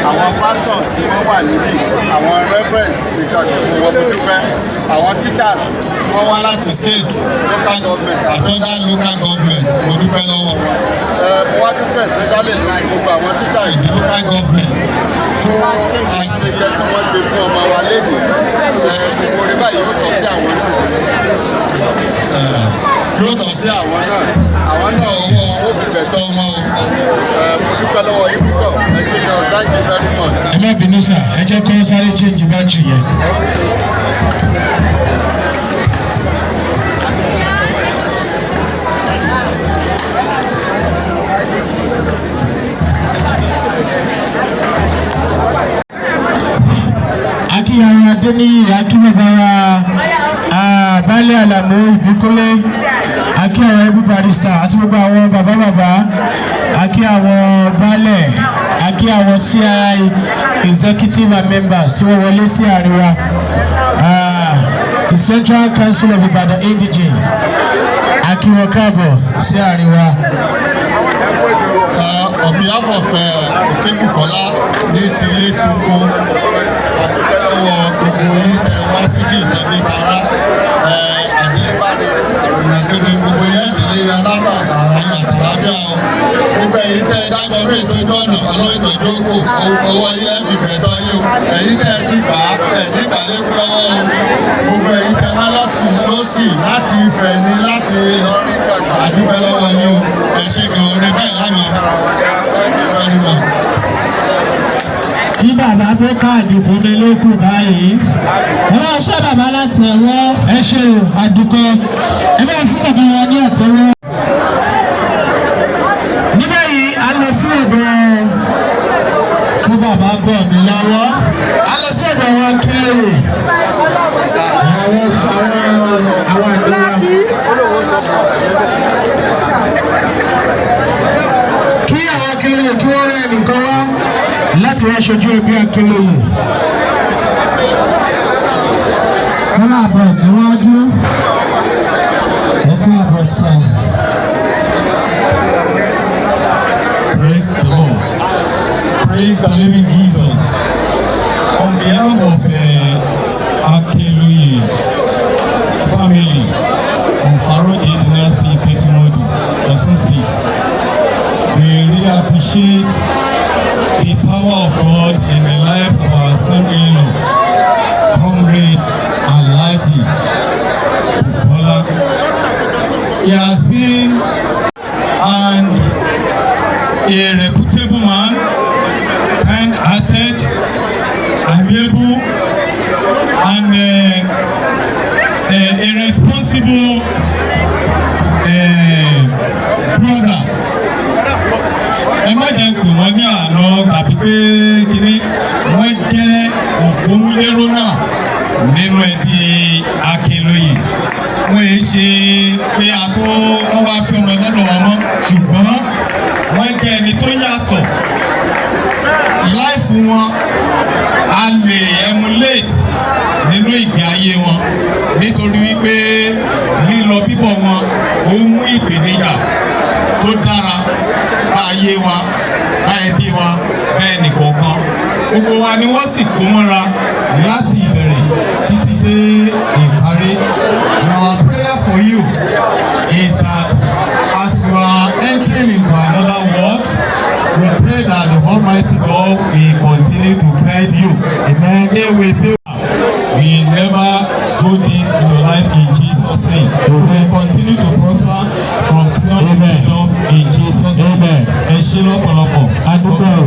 Speaker 12: àwọn pastors tí wọ́n wà níbí, àwọn reverends nìkan gbogbo wọn, mo dúpẹ́. Àwọn teachers tí wọ́n wá láti state, local government àti other local government, mo dúpẹ́ lọ́wọ́ wọn. Mo wá dúpẹ́ especially lórí gbogbo àwọn teacher ìdí local government fún àṣeyẹ tí wọ́n ṣe fún ọmọ wa lẹ́yìn. Gbogbo orí báyìí yóò tọ́ sí àwọn náà, yóò tọ́ sí àwọn náà. Àwọn náà, owó wọn ó fi gbẹ̀tọ́ wọn o. Mo dúpẹ́ lọ́wọ́ yín púpọ̀, ẹ ṣé gan, thank you very much.
Speaker 1: Ẹ má bínú sà, ẹ jẹ́ kó sáré change battery yẹn. Akínyàwó Adéníyì, akíbàbá wa Baálé Àlàmú Ìbíkúnlé, akí àwọn ẹbí barrister àti gbogbo àwọn bàbá bàbá, akí àwọn baálẹ̀, akí àwọn CI executive and members tí wọ́n wọlé sí àríwá, the Central Council of Ibadan Indigenes, akí wọn káàbọ̀ sí àríwá.
Speaker 12: On behalf of Òkèbùkọ́lá ní tilé toko, a dúpẹ́ lọ́wọ́ gbogbo yín tẹ wá síbí ìtẹ̀lé tara àdébáre ìrìnàjò, gbogbo yẹn ìdílé alábà àtàrà àtàlájà o. Gbogbo ẹ̀yin tẹ́ ẹ dágbọ́ lórí ìtọ́jú ọ̀nà, ọlọ́run ìtọ́jú kò owó yẹn fi fẹ̀tọ́ yín o. Ẹ̀yin tẹ́ ẹ ti gbà á, ẹ̀ nígbà lẹ́kú lọ́wọ́ o. Gbogbo ẹ̀yin tẹ́ wá lọ́tún lọ́sì láti Ifẹ̀ ní láti Ìlọrin, a dúpẹ́ lọ́wọ́ yín o. Ẹ ṣé gan, orí báyìí lánàá. Thank you very much.
Speaker 5: Kí bàbá tó káàdì fún mi ló kù báyìí. Ọlọ́run ṣé bàbá láti ẹ̀wọ́.
Speaker 1: Ẹ ṣe o, àdúpẹ́. Ẹ bá fún bàbá wa ní àtẹ́wọ́. Ní báyìí, a lọ sí ọ̀dọ̀
Speaker 5: Kí bàbá bọ̀ mí lọ́wọ́.
Speaker 1: A lọ sí ọ̀dọ̀ àwọn Akínlóye. Akínlóye kí wọ́n rẹ́ ẹnìkan wá láti wá ṣojú ẹbí Akínlóye.
Speaker 5: Ẹ máa bọ̀ níwájú, ẹ máa bọ̀ sà.
Speaker 8: Praise the Lord. Praise the living Jesus. On behalf of Akinloye family of Faroje Dynasty, Ipetumodu, Osun State, we really appreciate the power of God in the life of our son-in-law, Comrade Alhaji Bukola. He has been and a reputable man, kind-hearted, amiable, and a responsible brother. Ẹ má jẹ́ pé wọ́n ní àná tàbí pé kíní wọ́n jẹ́ òpómúléró náà nínú ẹbí Akínlóye. Wọ́n yìí ṣe pé a tó wọ́n wá fi ọmọ lọ́dọ̀ wọn mọ́, ṣùgbọ́n wọ́n jẹ́ ẹni tó yàtọ̀. Life wọn, a lè emulate nínú ìgbé ayé wọn, nítorí wípé lílọ bíbọ̀ wọn, ó mú ìpèníjà tó dára bá ayé wa, bá ẹbí wa, bá ẹnìkọ̀ọ̀kan. Gbogbo wa ni wọ́n sì kó mọ́ra láti ìbẹ̀rẹ̀ títí dé ìparí. And our prayer for you is that as you are entering into another world, we pray that the Almighty God will continue to guide you. Amen. They will be we never go deep in your life in Jesus' name. We will continue to prosper from kingdom to kingdom in Jesus' name.
Speaker 5: Amen.
Speaker 8: Ẹ ṣé lọ́pọ̀lọpọ̀.
Speaker 5: Adúpẹ́ o.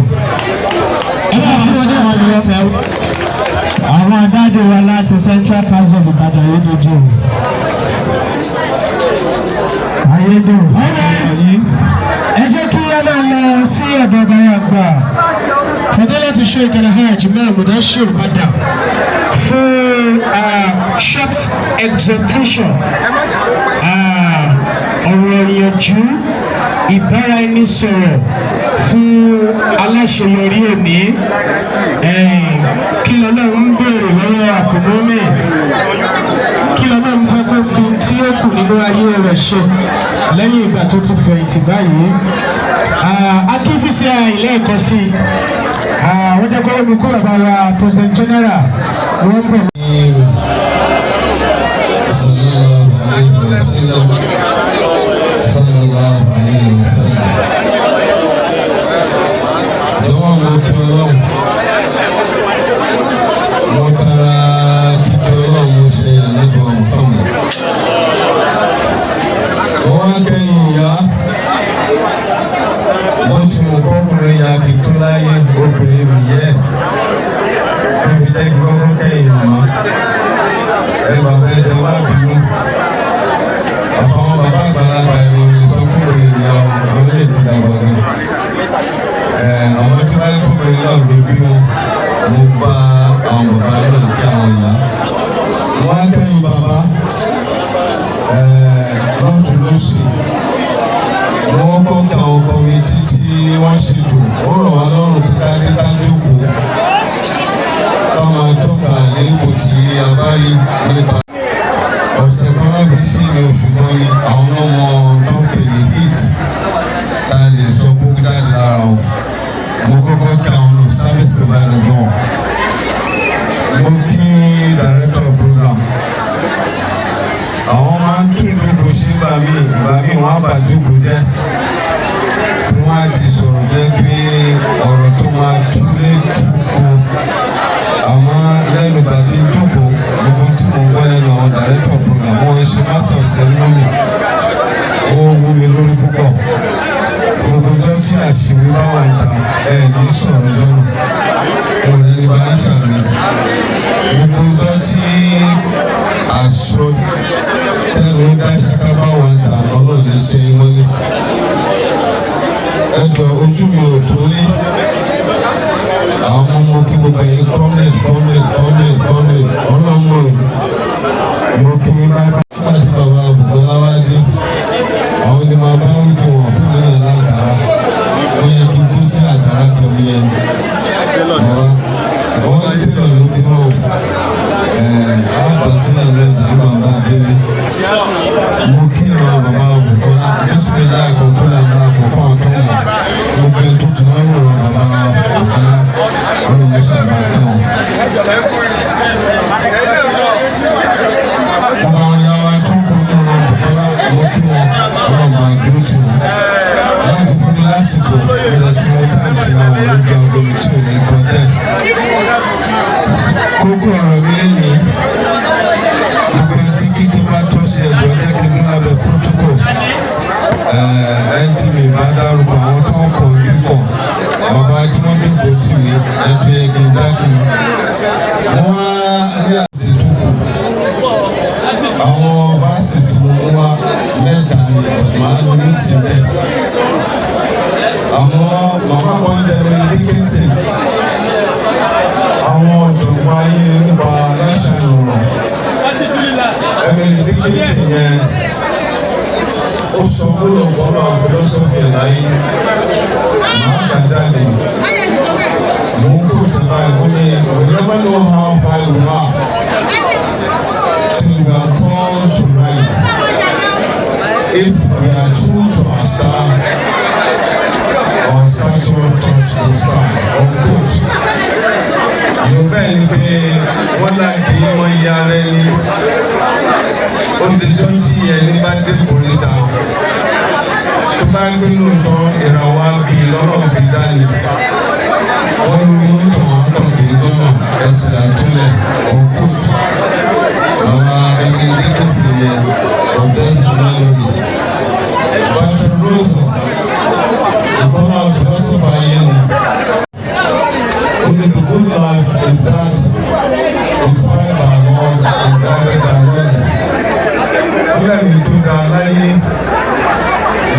Speaker 5: Ẹ bá fún wọn ní àwọn ìrẹsẹ̀ àwọn adájọ́ wa láti Central Council Ìbàdàn, Ayédèjì Ayédùn.
Speaker 1: Ẹ jẹ́ kí a máa lọ sí ọ̀dọ̀ bàbá àgbà, Fadilatu Sheikh Alhaj Imam Mudashir Bada, fún short exhortation, ọ̀rọ̀ ìyànjú, ìbáraẹnisọ̀rọ̀ fún aláṣeyọrí òní. Kí lọ́lọ́run ń béèrè lọ́wọ́ àkùnmọ́mì? Kí lọ́lọ́run fẹ́ kó fi tí ó kù nínú ayé rẹ̀ ṣe lẹ́yìn ìgbà tó ti fẹ̀yìntì báyìí? Akínsísí àìlẹ́ẹ̀kan sí i, wọ́n jẹ́ kó mi kó bàbá wa President General, wọ́n ń bọ̀.
Speaker 12: Sallallahu alayhi wa sallam. Sallallahu alayhi wa sallam. Jọ̀wọ́, mo kí Ọlọ́run. Mo tara kíkí Ọlọ́run, mo ṣe àlejò Muhammad. Mo wá kẹ́yìn ìyá. Wọ́n ti mú kọ́kùnrin ya kì í tún láyé obìnrin mi yẹ. Níbi jẹ́ kí kọ́kọ́ kẹ́yìn màmá. Ẹ bàbá, ẹ jẹ́ wá bínú. Àfọwọ́n bàbá àgbàlagbà ìròyìn sọ kúrò ìyá ọmọ lè ti dàgbà gan. Àwọn tí wáyé kóbìnrin náà ló bí wọn, mo bá àwọn bàbá náà kí àwọn ìyá. Wọ́n á kẹ́yìn bàbá lọ́tún lọ́sì. Wọ́n kọ́ kí àwọn committee tí wọ́n ṣètò ó rọ̀ wá lọ́rùn pé ká dé, ká jókòó, ká máa tọ́ka àléébù tí a bá rí nípa ọ̀sẹ̀ kan náà fi sí ní oṣù kan ní àwọn ọmọ tó ń pè ní heat tá a lè sọ kó jáde lára wọn. Mo kọ́kọ́ kí àwọn ọ̀nà service providers náà. Mo kí director of program. Àwọn máa ń tún ìjókòó sí ìgbà míì, ìgbà míì wọ́n á bà jókòó jẹ́ tí wọ́n á ti sọ̀rọ̀ jẹ́ pé ọ̀rọ̀ tó máa túlé túkò. Àmọ́ lẹ́nu ìgbà tí ń jókòó, gbogbo tí mo gbọ́ lẹ́nu àwọn director of program, wọ́n ń ṣe master of ceremony, ó wú mi lórí púpọ̀. Gbogbo ọjọ́ tí àṣírí bá wà ń ta ẹ̀ ní sọ̀rọ̀ jọ́nà òun ní bá ń ṣàmì. Gbogbo ọjọ́ tí aṣọ tẹnu dá ṣáká bá wà ń ta, Ọlọ́run ní ṣe é mọ́lẹ̀. Ẹ jọ, ojú mi ò tó rí àwọn ọmọ kí gbogbo ẹ̀yin comrade, comrade, comrade, comrade. Ọlọ́run mọ̀ mo kí bá nígbà tí bàbá Bùkọ́lá wá dé, àwọn ni máa bá wí fún wọn fún mi náà láǹkàrà ó yẹ kí n kú sí. Àwọn ní tí lọ́ọ́ ló ti mọ̀ àbá tí lọ́ọ́ lọ́ọ́ dà bàbá délé. Mo kí ìran bàbá Bùkọ́lá bísímilá àkọ́kọ́lá ńlá kò fún àwọn tó mọ̀. Gbogbo ẹni tó ti wọ́n ràn bàbá Bùkọ́lá ọlọ́run sábà kàn. Bàbá ìyá wa tó kù ní ọ̀rọ̀ Bùkọ́lá, mo kí wọn, ọlọ́run bá dúró tì wọ́n. Wọ́n ti fún mi lásìkò ìrìnà tí wọ́n tá àti àwọn olójú aago mi tí ò ní kọjá. Kókó ọ̀rọ̀ mi lẹ́yìn, gbogbo ẹni tí kíkí bá tọ́ sí, ẹjọ́ jẹ́ kí n dún lábẹ́ protocol. Ẹni tí mi bá dárúkọ, àwọn tó ń kọ̀ yìí pọ̀, bàbá tí wọ́n jókòó tì mí, ẹ tó yẹ kí n dá kí n. Wọ́n á rí àti tó kù. Àwọn verses tí mo mú wá mẹ́ta ni, màá lu méjì bẹ́ẹ̀. Àwọn màmá kan jẹ́ Emily Dickinson, àwọn ọ̀jọ̀gbọ́n ayé nípa lẹ́sàn lọ̀rọ̀. Emily Dickinson yẹn, ó sọ gbọ́dọ̀ gbọ́dọ̀ àwọn philosophy ẹ̀ láyé, màá kà jáde. Mo ń kó tí báyìí, ó ní, "We never know how high we are till we are called to rise. If we are true to our star, our stature touch the sky," unquote. Yorùbá ẹ̀ ni pé wọ́n láàkì wọ́n ya ara ẹni. Ó dijọ́ tí ẹni bá dé kòríta tó bá gbé lóòótọ́ ìràwọ̀ àbí lọ́rọ̀ fi dání. Wọ́n lórí ó tàn án tàn kì í dọ́nà ẹ̀sìn àtúnlẹ̀, unquote. Bàbá Emily Dickinson yẹn, of memory. Bertrand Russell, ìkọ́nà philosopher ayé ni. Only the good life is that inspired by God and guided by knowledge. Ó lẹ́mìí tó dáa láyé,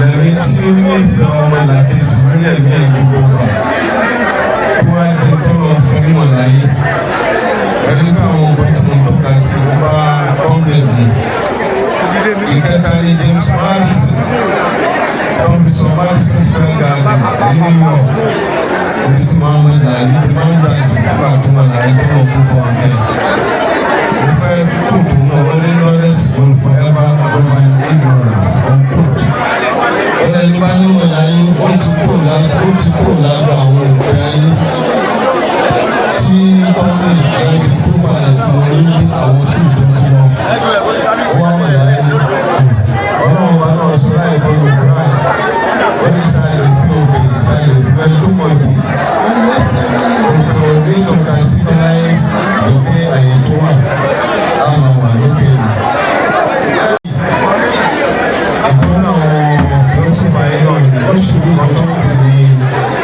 Speaker 12: lẹ́mìí tí ó nífẹ̀ẹ́ ọmọ làkejì lórí ẹ̀mí ẹ̀ gbogbo gbà. Kó wá jẹ tọ́lọ̀ fún nímọ̀ láyé. Ẹni pé àwọn ọmọ tí mo ń tọ́ka sí, ó bá comrade mu. Ìkẹta ni James Madison, Professor Madison Square Garden ní New York. Ibi tí Muhammad Ali ti máa ń jà jù nígbà tó wà láyé tó lọ kú fún ọ̀gẹ́. Mo fẹ́ quote náà, ó ní, "Knowledge will forever overcome ignorance," unquote. Ó lẹ́ni bá nímọ̀ láyé, ó ti kúrò lábẹ́ àwọn òkè ayé. Tí comrade ẹbí kú falẹ̀ tí wọ́n rí bí àwọn tí ìjọ ti lọ. Wọ́n wà láyé. Ọlọ́run bá náà sọ láìpẹ́ ní Quran. Ó ní ṣáà fi òkè ṣáà fi ẹni tó mọ̀ ibi. Òkè òní tọ́ka sí láyé lókè àyè tó wà. Á máa wà lókè rẹ̀. Ìkan náà àwọn philosopher ayé náà ni ó ṣubú kan tó ń pè ní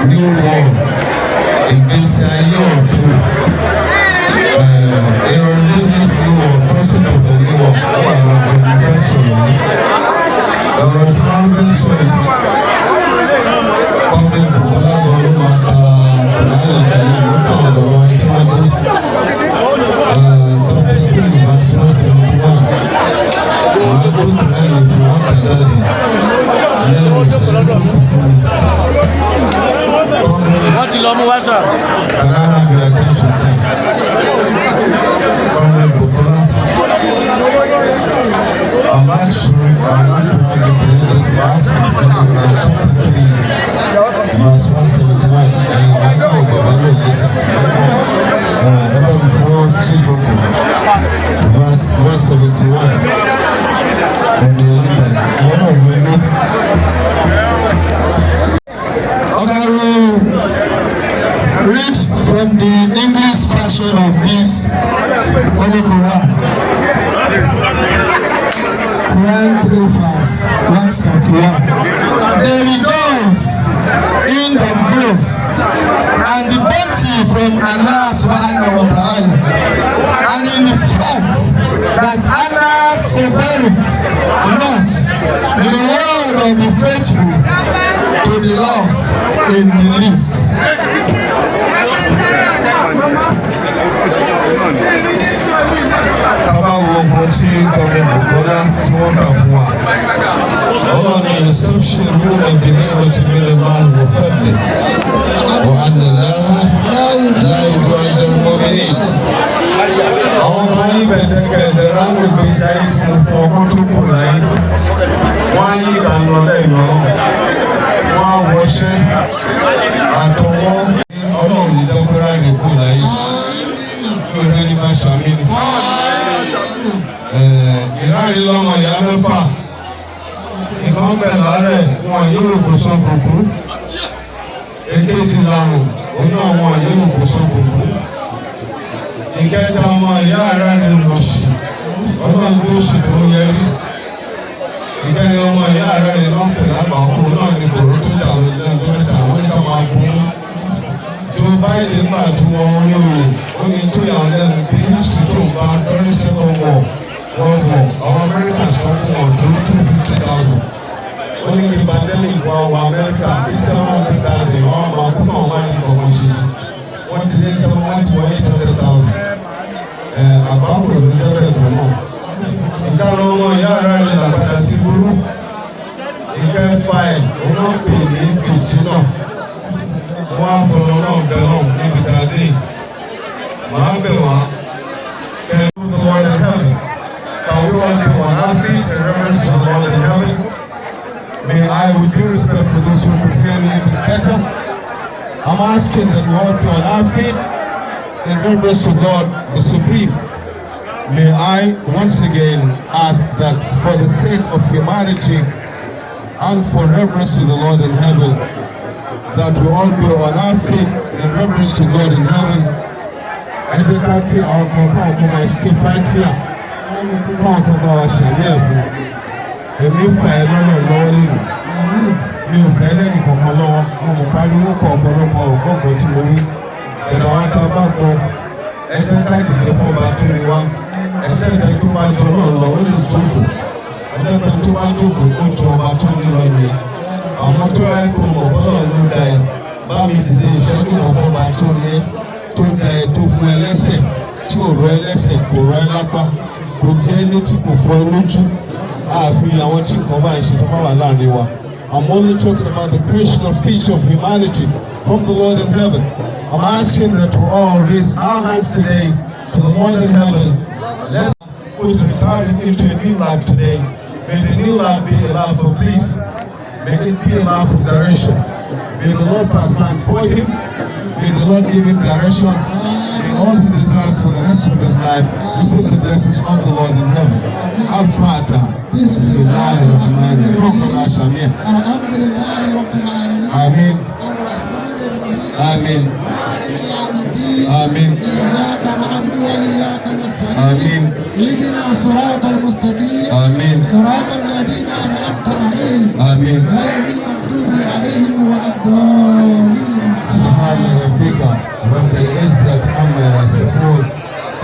Speaker 12: New World, ìgbésí ayé ọ̀tun. Aaron Business New World, concept of the New World, ó wà lọ́wọ́ ní fẹ́ sọ̀rọ̀ yìí. Ọ̀rọ̀ tí wọ́n fẹ́ sọ yìí, Comrade Bukola gan ló máa ka Kùránì tẹ̀lé nípa ọ̀dọ̀ wọn tí wọ́n dé. Chapter 3 verse 171. Màá gbé Kùránì fún wa kà jáde lẹ́nu ìṣẹ́jú tó kù fún mi.
Speaker 13: Wọ́n ti lọ mú wá sà.
Speaker 12: Can I have your attention, sir? Comrade Bukola, I'd like to have you to read the verse in chapter 3, verse 171. And I know Baba no later. Ẹ bá mi fọwọ́ sí ìjókòó. Verse 171. Ọ̀nà ìgbà wọn náà wọlé.
Speaker 5: Okay, I will read from the English version of this Holy Quran. Quran 3 verse 171. They rejoice in the grace and the bounty from Allah subhanahu wa ta'ala and in the fact that Allah suffereth not the reward of the faithful to be lost in the least.
Speaker 12: Tá a bá wo nǹkan tí Comrade Bukola tí wọ́n kà fún wa, Ọlọ́run يستبشرون بنعمة من الله وفضل وأن الله لا يضيع أجر.
Speaker 14: Gbẹ̀dẹ̀kẹ̀ ìdẹ̀ra ní ìgbésí ayé tí mo fún ọkọ tó kù láyé. Wọ́n á yí ìkànnì ọlẹ́yìn náà, wọ́n á wọṣẹ́ àtọwọ́. Ọlọ́run ní dọ́kọ́rá rẹ̀ kù láyé. Mi ò rẹ́ni bá ṣàmì ni. Ìrárí lọ́mọ ìyá mẹ́fà. Ìkan bẹ̀ lárẹ̀, wọn yóò kó sán kúkú. Èkejì làrùn, òun náà, wọn yóò kó sán kúkú. Ìkẹta ọmọ ìyá rẹ̀ ni lòṣì, Ọlọ́run ló ṣì tó yẹrí. Ìkẹrin ọmọ ìyá rẹ̀ ni wọ́n pè lágbàkú náà ni kòró tó jà lórí ọjọ́ mẹ́ta. Wọ́n ní ká máa gún Joe Biden nígbà tó wọ́n orí òye. Ó ní tó yà wọ́n lẹ́nu bí history tó ń bá during Second World War, àwọn Americans tó kún wọn tó 250,000. Ó ní kí pandemic wá wọ America bí 700,000, wọ́n máa kú náà, wọ́n á ní kọ̀ọ̀kan ṣe sí. Wọ́n ti lé seven, wọ́n ti wọ 800,000. Àgbákò ló jẹ́ bẹ́ẹ̀ tó náà. Ìkarùn ọmọ ìyá rẹ̀ lè làgbàdà sí burú. Ìkẹfà ẹ̀, òun náà pè ní fìtínà. Wọ́n á fọlọ́ náà bẹ̀ náà níbi tá a dé. Màá bẹ̀ wá kẹ́ ẹ the Lord in heaven. Can we all be on our feet in reverence to the Lord in heaven? May I, with due respect for those who could hear me even better, I'm asking that we all be on our feet in reverence to God, the Supreme. May I once again ask that for the sake of humanity and for reverence to the Lord in heaven, that we all be on our feet in reverence to God in heaven. Ẹ jẹ́ ká kí àwọn kan, káwọn kan máa ké fátíà, káwọn kan bá wa ṣàmì ẹ̀ fún. Èmi fà ẹ́ lọ́nà lọ́wọ́ lẹ́nu. Mi ò fẹ́ lẹ́nu kankan lọ́wọ́. Mo mọ̀ pariwo pọ̀, ọ̀pọ̀lọpọ̀ ọ̀gbọ̀ngàn tí mo wí. Ẹ̀rọ àwọn tá a bá gbọ́, ẹ jẹ́ ká dìde fún ọba tó ní wá. Ẹsẹ̀ ìtẹ́ tó bá jọ náà lọ, ó lè jókòó. Ẹjẹ́ pé tó bá jókòó, ó ju ọba tó ní lọ nìyẹn. Àmọ́ tó bá yẹ kó mọ̀ bọ́lọ̀ ló da ẹ, bá mi dìde ìṣẹ́jú kan fún ọba tó ní ẹ, tó da ẹ, tó fún ẹ lẹ́sẹ̀, tí ò rọ ẹ lẹ́sẹ̀, kò rọ ẹ lápá, kò jẹ́ létí, kò fọ́ ẹ lójú. Àfi àwọn tí nǹkan bá ń ṣe tó bá wà láàrin wa. I'm only talking about the creation of feature of humanity from the Lord in heaven. I'm asking that we all raise our hands today to the Lord in heaven. Let's who is retiring into a new life today. May the new life be a life of peace. May it be a life of direction. May the Lord pathfind for him. May the Lord give him direction. May all he desires for the rest of his life receive the blessings of the Lord in heaven. Al-Fatiha. Bismillahir Rahmanir Rahim.
Speaker 5: الحمد لله رب العالمين.
Speaker 14: Amin.
Speaker 5: الرحمن الرحيم.
Speaker 14: Amin.
Speaker 5: مالك يوم الدين.
Speaker 14: Amin.
Speaker 5: إياك نعبد وإياك نستعين.
Speaker 14: Amin.
Speaker 5: اهدنا الصراط المستقيم.
Speaker 14: Amin.
Speaker 5: صراط الذين أنعمت عليهم.
Speaker 14: Amin.
Speaker 5: غير المغضوب عليهم ولا الضالين.
Speaker 14: سبحان ربك رب العزة عما يصفون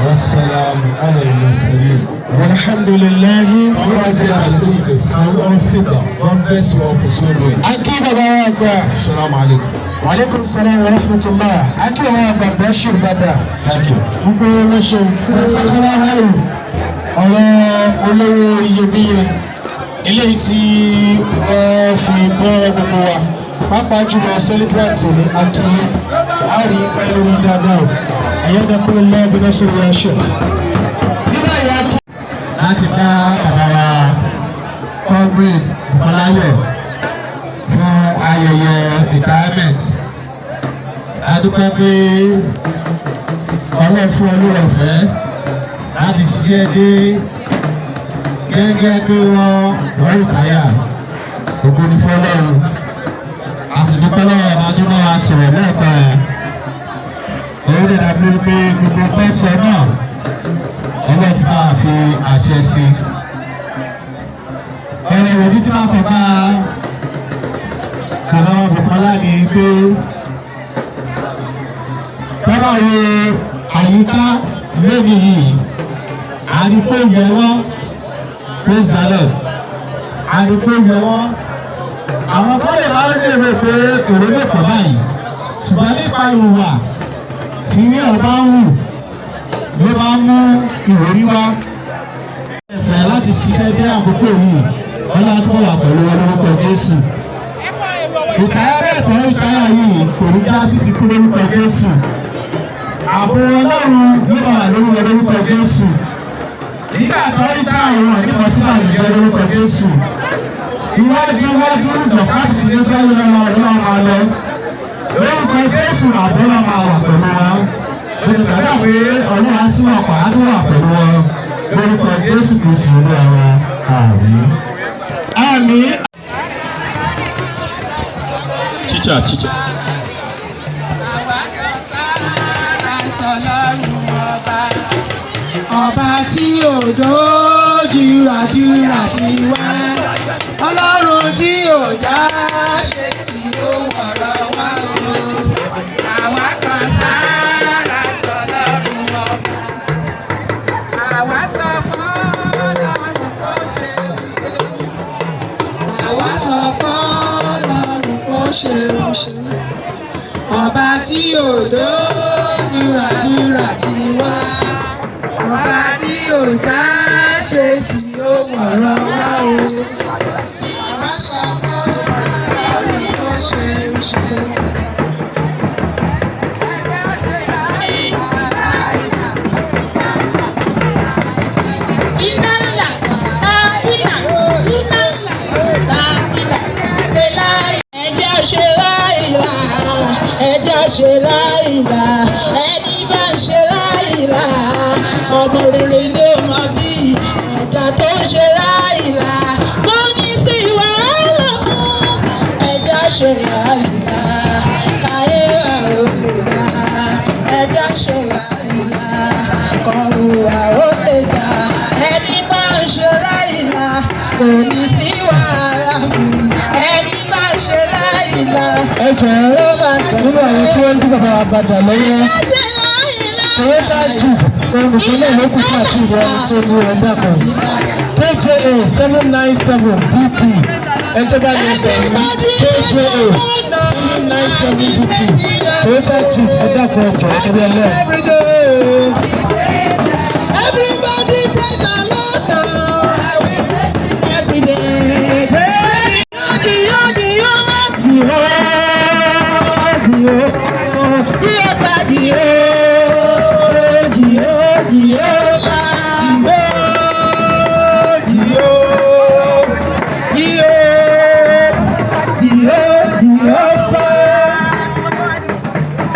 Speaker 14: والسلام على المرسلين.
Speaker 1: والحمد لله.
Speaker 14: Can we all take our seats, please? Can we all sit down? God bless you all for so doing.
Speaker 1: A kí bàbá wa àgbà.
Speaker 14: Assalamu alaikum.
Speaker 1: وعليكم السلام ورحمة الله. A kí bàbá wa àgbà Bashir Bada.
Speaker 14: Thank you.
Speaker 1: Gbogbo wọn ṣe fún sákàláhàrù ọ̀rọ̀ olówó iyebíye eléyìí tí wọ́n fi bọ́ gbogbo wa, pàápàá jùlọ celebrant ní akínyìn a rí pẹ́ lórí dáadáa o. Ẹ̀yọ́dẹ́kùnrin lọ́ọ́ bí wọ́n ṣe rí aṣọ. Nígbà yà kí.
Speaker 12: Láti bá bàbá wa Comrade Bọ́láyọ̀ fún ayẹyẹ retirement. A dúpẹ́ pé Ọlọ́run fún ọ lóore ọ̀fẹ́ láti ṣiṣẹ́ dé gẹ́gẹ́ bí wọ́n retire. Ògo ni fún Ọlọ́run. A sì dúpẹ́ lọ́wọ́ ọba tó bá wa sọ̀rọ̀ lẹ́ẹ̀kan ẹ̀. Òun lè dàbí lórí pé gbogbo fẹ́ sọ náà, Ọlọ́run ti bá a fi àṣẹ sí i. Ọ̀rọ̀ ìròyìn tí wọ́n kọ̀ bá bàbá wa Bùkọ́lá ni pé tọ́lá wo àyíká lónìí yìí, àdìpọ̀ yẹ wọ́n. Praise the Lord. Àdìpọ̀ yẹ wọ́n. Àwọn kan lè máa ń lérò pé èrò lè pọ̀ báyìí, ṣùgbọ́n nípa ìwà tí ọba ń hù ló máa ń mú ìwúrí wá. Ẹ̀fẹ̀ láti ṣiṣẹ́ dé àkókò yìí, Ọlọ́run tó wà pẹ̀lú wọn lórúkọ Jésù. Ìtayà tó ń retire yìí kò ní já sí ti kú lórúkọ Jésù. Ààbò Ọlọ́run ló máa wà lórí wọn lórúkọ Jésù.
Speaker 2: Nígbà tó ń dá àwọn àdìmọ̀ sí àlùjọ lórúkọ Jésù. Iwájú iwájú dọ̀kátì tí ó sáré lọ́wọ́ ọlọ́run máa lọ. Lórúkọ Jésù àbúrò máa wà pẹ̀lú wa. Olùkàdà pé Ọlọ́run á sí wà pa á tún wà pẹ̀lú wọn. Lórúkọ Jésù Kristi Olúwa wa. Àmín. Àmín.
Speaker 15: Teacher, teacher.
Speaker 16: Àwa kan sára sọlọ́run ọba. Ọba tí ò dójú àdúrà ti wá. Ọlọ́run tí ò já ṣe tí ó wọ̀rọ̀ wá o. Àwa kan sára sọlọ́run ọba. Àwa sọ fún Ọlọ́run kó ṣeun ṣeun. Àwa sọ fún Ọlọ́run kó ṣeun ṣeun. Ọba tí ò dójú àdúrà ti wá. Ọba tí ò já ṣe tí ó wọ̀rọ̀ wá o. Àwa sọ fún Ọlọ́run kó ṣeun ṣeun. Ẹgbẹ́ ṣe láìláì.
Speaker 6: Iná ńlá, iná, iná ńlá, iná ṣe láì. Ẹjẹ́ ṣe láìlá, ẹjẹ́ ṣe láìlá, ẹni bá ń ṣe láìlá, ọmọ rere ló mọ bí ẹ̀dá tó ń ṣe láìlá. Kò ní sí wàhálà fún ẹjẹ́ ṣe láìlá, káyé wa ò lè dá. Ẹjẹ́ ṣe láìlá, kọ̀ọ̀rù wa ò lè dá. Ẹni bá ń ṣe láìlá, kò ní sí wàhálà fún ẹni bá ń ṣe láìlá.
Speaker 5: Ẹ jọ̀ọ́, nínú àwọn tí wọ́n ń dún bàbá wa padà lọ́wọ́, Toyota Jeep olùkọ́ náà ló kù fún àti ìwọ ẹni tó ní rẹ̀ dàpọ̀. KJA 797 DP, ẹni tó bá lè bẹ̀rù KJA 797 DP Toyota Jeep, ẹ dàpọ̀, ẹ jọ̀ọ́, ṣe bí ẹlẹ́ẹ̀.
Speaker 6: Every day. Everybody praise the Lord now. I will praise him every day. Praise Dio, Dio, Dio, Dio, Dio, Dio, Dio, Dio, Dio, Dio, Dio, Dio,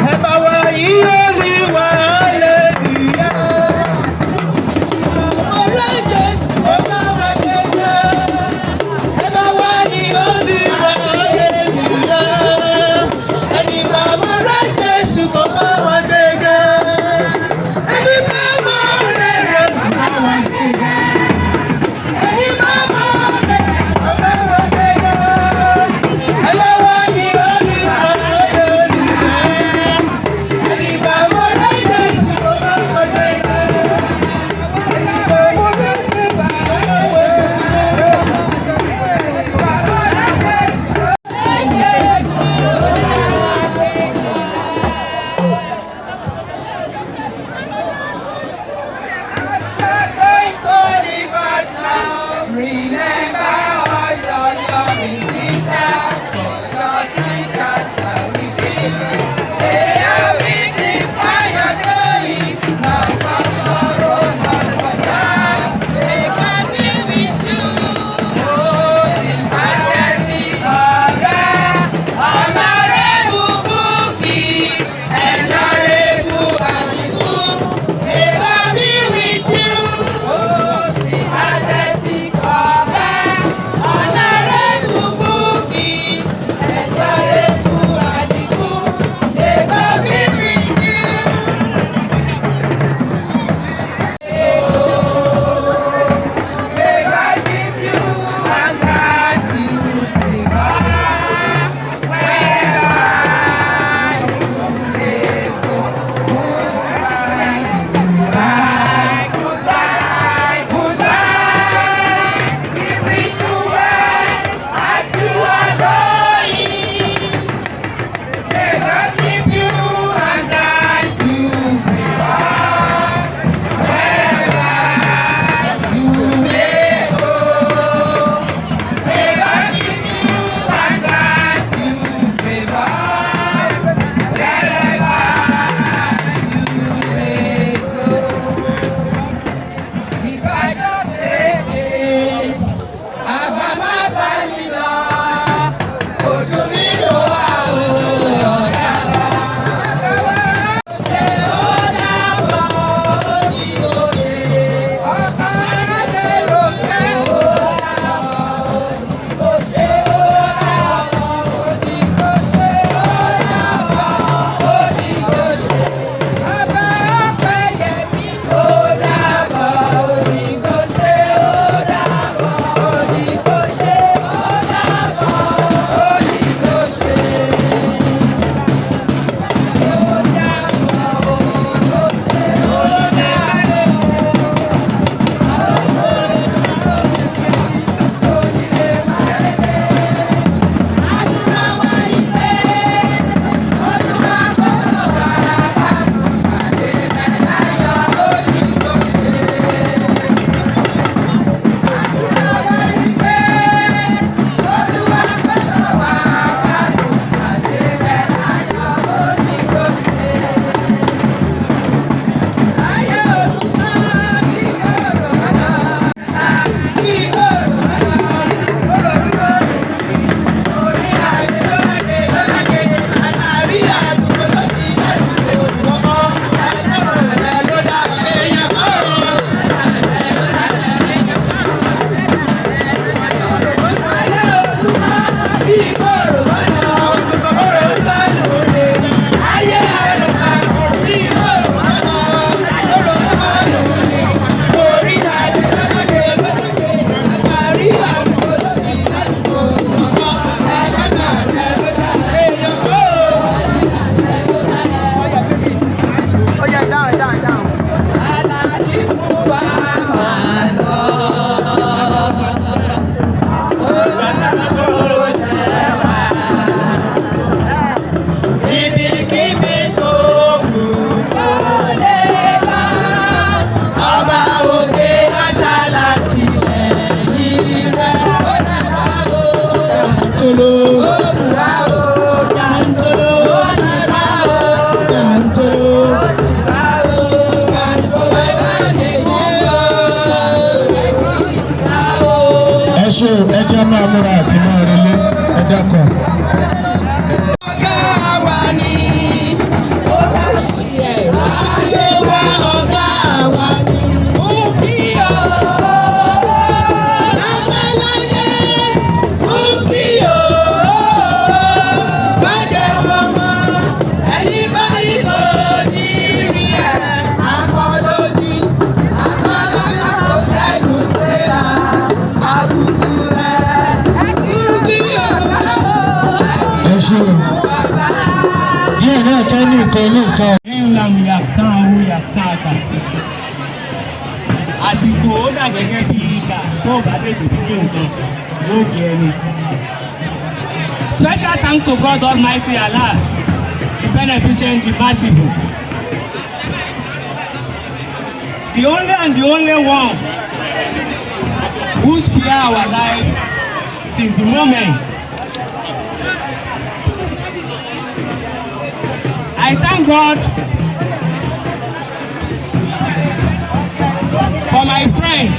Speaker 6: ẹ bá wa yí Olúwa, hallelujah. Ọ̀rẹ́ Jésù, ó bá wa gbéga. Ẹ bá wa yí Olúwa, hallelujah. Ẹni bá mọ rẹ́ Jésù kó bá wa gbéga. Ẹni bá mọ rẹ́ rẹ̀ kó bá wa gbéga. Ẹni bá mọ rẹ́ kó bá wa gbéga. Ẹ bá wa yí Olúwa, hallelujah. Ẹni bá mọ rẹ́ Jésù kó bá wa gbéga. Ẹni bá mọ rẹ́ Jésù kó bá wa gbéga.
Speaker 16: Remember all your loving teachers, for your teachers are with peace. They are weeping for your glory, not for sorrow, not for death. They can be with you. Oh, sympathetic ọ̀gá, Honorable Bukky, Honorable Adigun, they will be with you. Oh, sympathetic ọ̀gá.
Speaker 1: Ṣé o, ẹ jẹ́ máa múra àti máa relé, ẹ dákun.
Speaker 6: Ọ̀gá wa ni ayé wa, ọ̀gá wa ni mú kí o. Abẹ́láyé mú kí o. Bàjẹ́ mọ́mọ́ ẹni báyìí kò ní rí ẹ̀. Akọ́lójú akọ́lára kò sẹ́nu pera àbùtù rẹ̀ mú kí o.
Speaker 1: Ẹ ṣé o, díẹ̀ náà tẹ́ ní nǹkan ní nǹkan.
Speaker 13: Ńlam yàtàn ó yàtàn àkà. Àsìkò ó dà gẹ́gẹ́ bí ìdà, tó o bá tètè fi gé nǹkan, yóò gé ẹni. Special thanks to God Almighty Allah, the beneficent, the merciful, the only and the only one who spare our life till the moment. I thank God for my friend,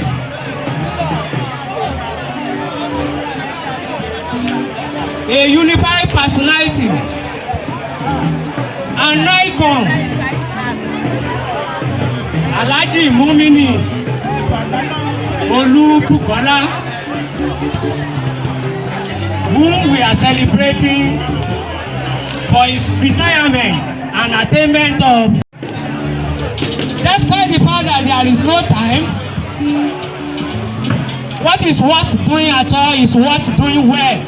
Speaker 13: a unified personality, an icon, Alhaji Mumini Olubukola, whom we are celebrating for his retirement and attainment of. Despite the fact that there is no time, what is worth doing at all is worth doing well.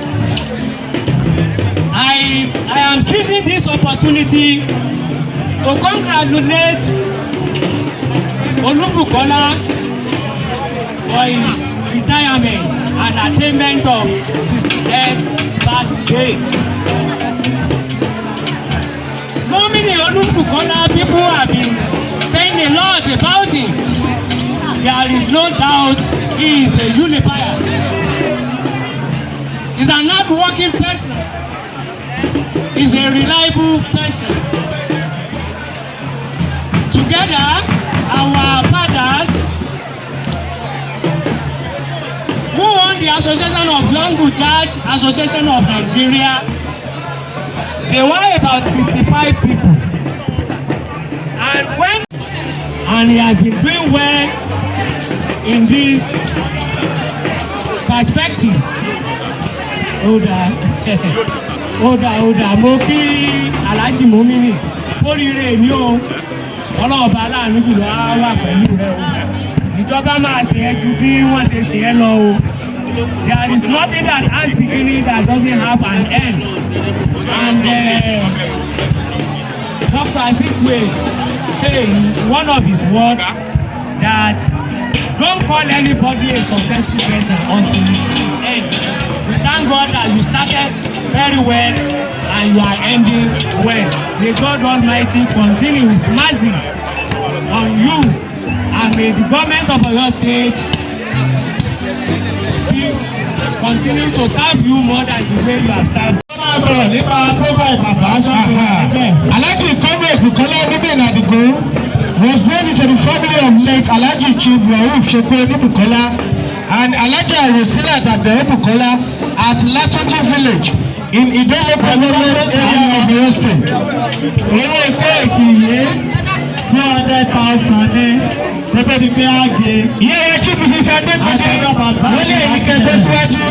Speaker 13: I am seizing this opportunity to congratulate Olubukola for his retirement and attainment of 68th birthday. Mumini Olubukola, people have been saying a lot about him. There is no doubt he is a unifier. He's an hardworking person. He's a reliable person. Together, our fathers who own the Association of Young Judge Association of Nigeria, they were about 65 people. And he has been doing well in this perspective. Ó dáa, ó dáa, ó dáa. Mo kí Alhaji Mumini oríire mi o. Ọlọ́ọ̀bá aláàánú jùlọ á wà pẹ̀lú rẹ o. Ìjọba máa ṣe é ju bí wọ́n ṣe ṣe é lọ o. There is nothing that has beginning that doesn't have an end. And Dr. Azikiwe say in one of his words that don't call anybody a successful person until his end. We thank God that you started very well and you are ending well. May God Almighty continue his mercy on you, and may the government of Oyo State continue to serve you more than the way you have served.
Speaker 2: Máa sọ̀rọ̀ nípa profile bàbá ṣọ́ọ̀ṣì níbẹ̀.
Speaker 1: Alhaji Comrade Bukola Ruben Adigun was born into the family of late Alhaji Chief Rauf Shekwe Bukola and Alhaja Rosilat Abdul Bukola at Latunji village in Ido Local Government Area of Oyo State.
Speaker 2: Owó kéèkì yìí, 200,000 ní kó tó di pé á gé.
Speaker 1: Ìyá wa Chief Mrs. Adegbede wọ́n lè ní kẹgbẹ́ síwájú.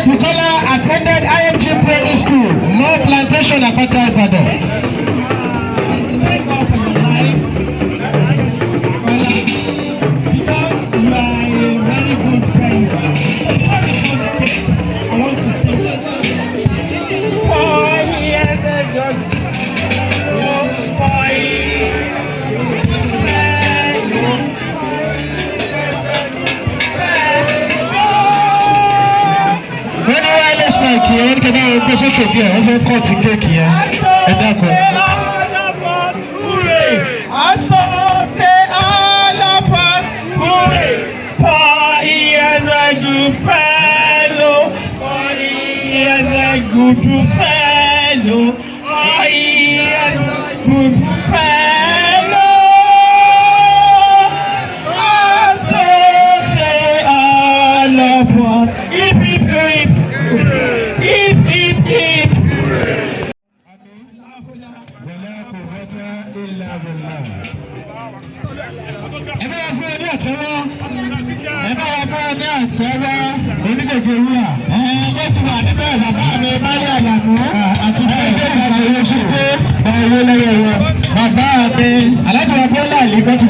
Speaker 1: Bukola attended IMG Primary School, Moor Plantation, Apata, Ibadan.
Speaker 13: Thank God for your life, because you are a very good friend. So before we cut the cake, I want to say 4 years ago, oh, 4 years ago.
Speaker 1: Wọ́n ní wireless mic yẹn, wọ́n ní kí wọ́n gbé sókè díẹ̀, wọ́n fẹ́ cut kéèkì yẹn. Ẹ dákun.
Speaker 11: I say all of us, hooray! 4 years a good fellow, 4 years a good fellow, 4 years a good fellow. I say
Speaker 2: Quwwata illa billah. Ẹ bá wa fún ẹ ní àtẹ́wọ́. Ẹ bá wa fún ẹ ní àtẹ́wọ́. Onígègé wúrà. Ẹ ó sì wà níbẹ̀ bàbá mi Málé Àlàmú. Àti bẹ́ẹ̀ ní ìgbà oṣù pé gba owó lọ́wọ́ wọn. Bàbá mi Alájọ Abọ́lá Àlíkọ́ ti.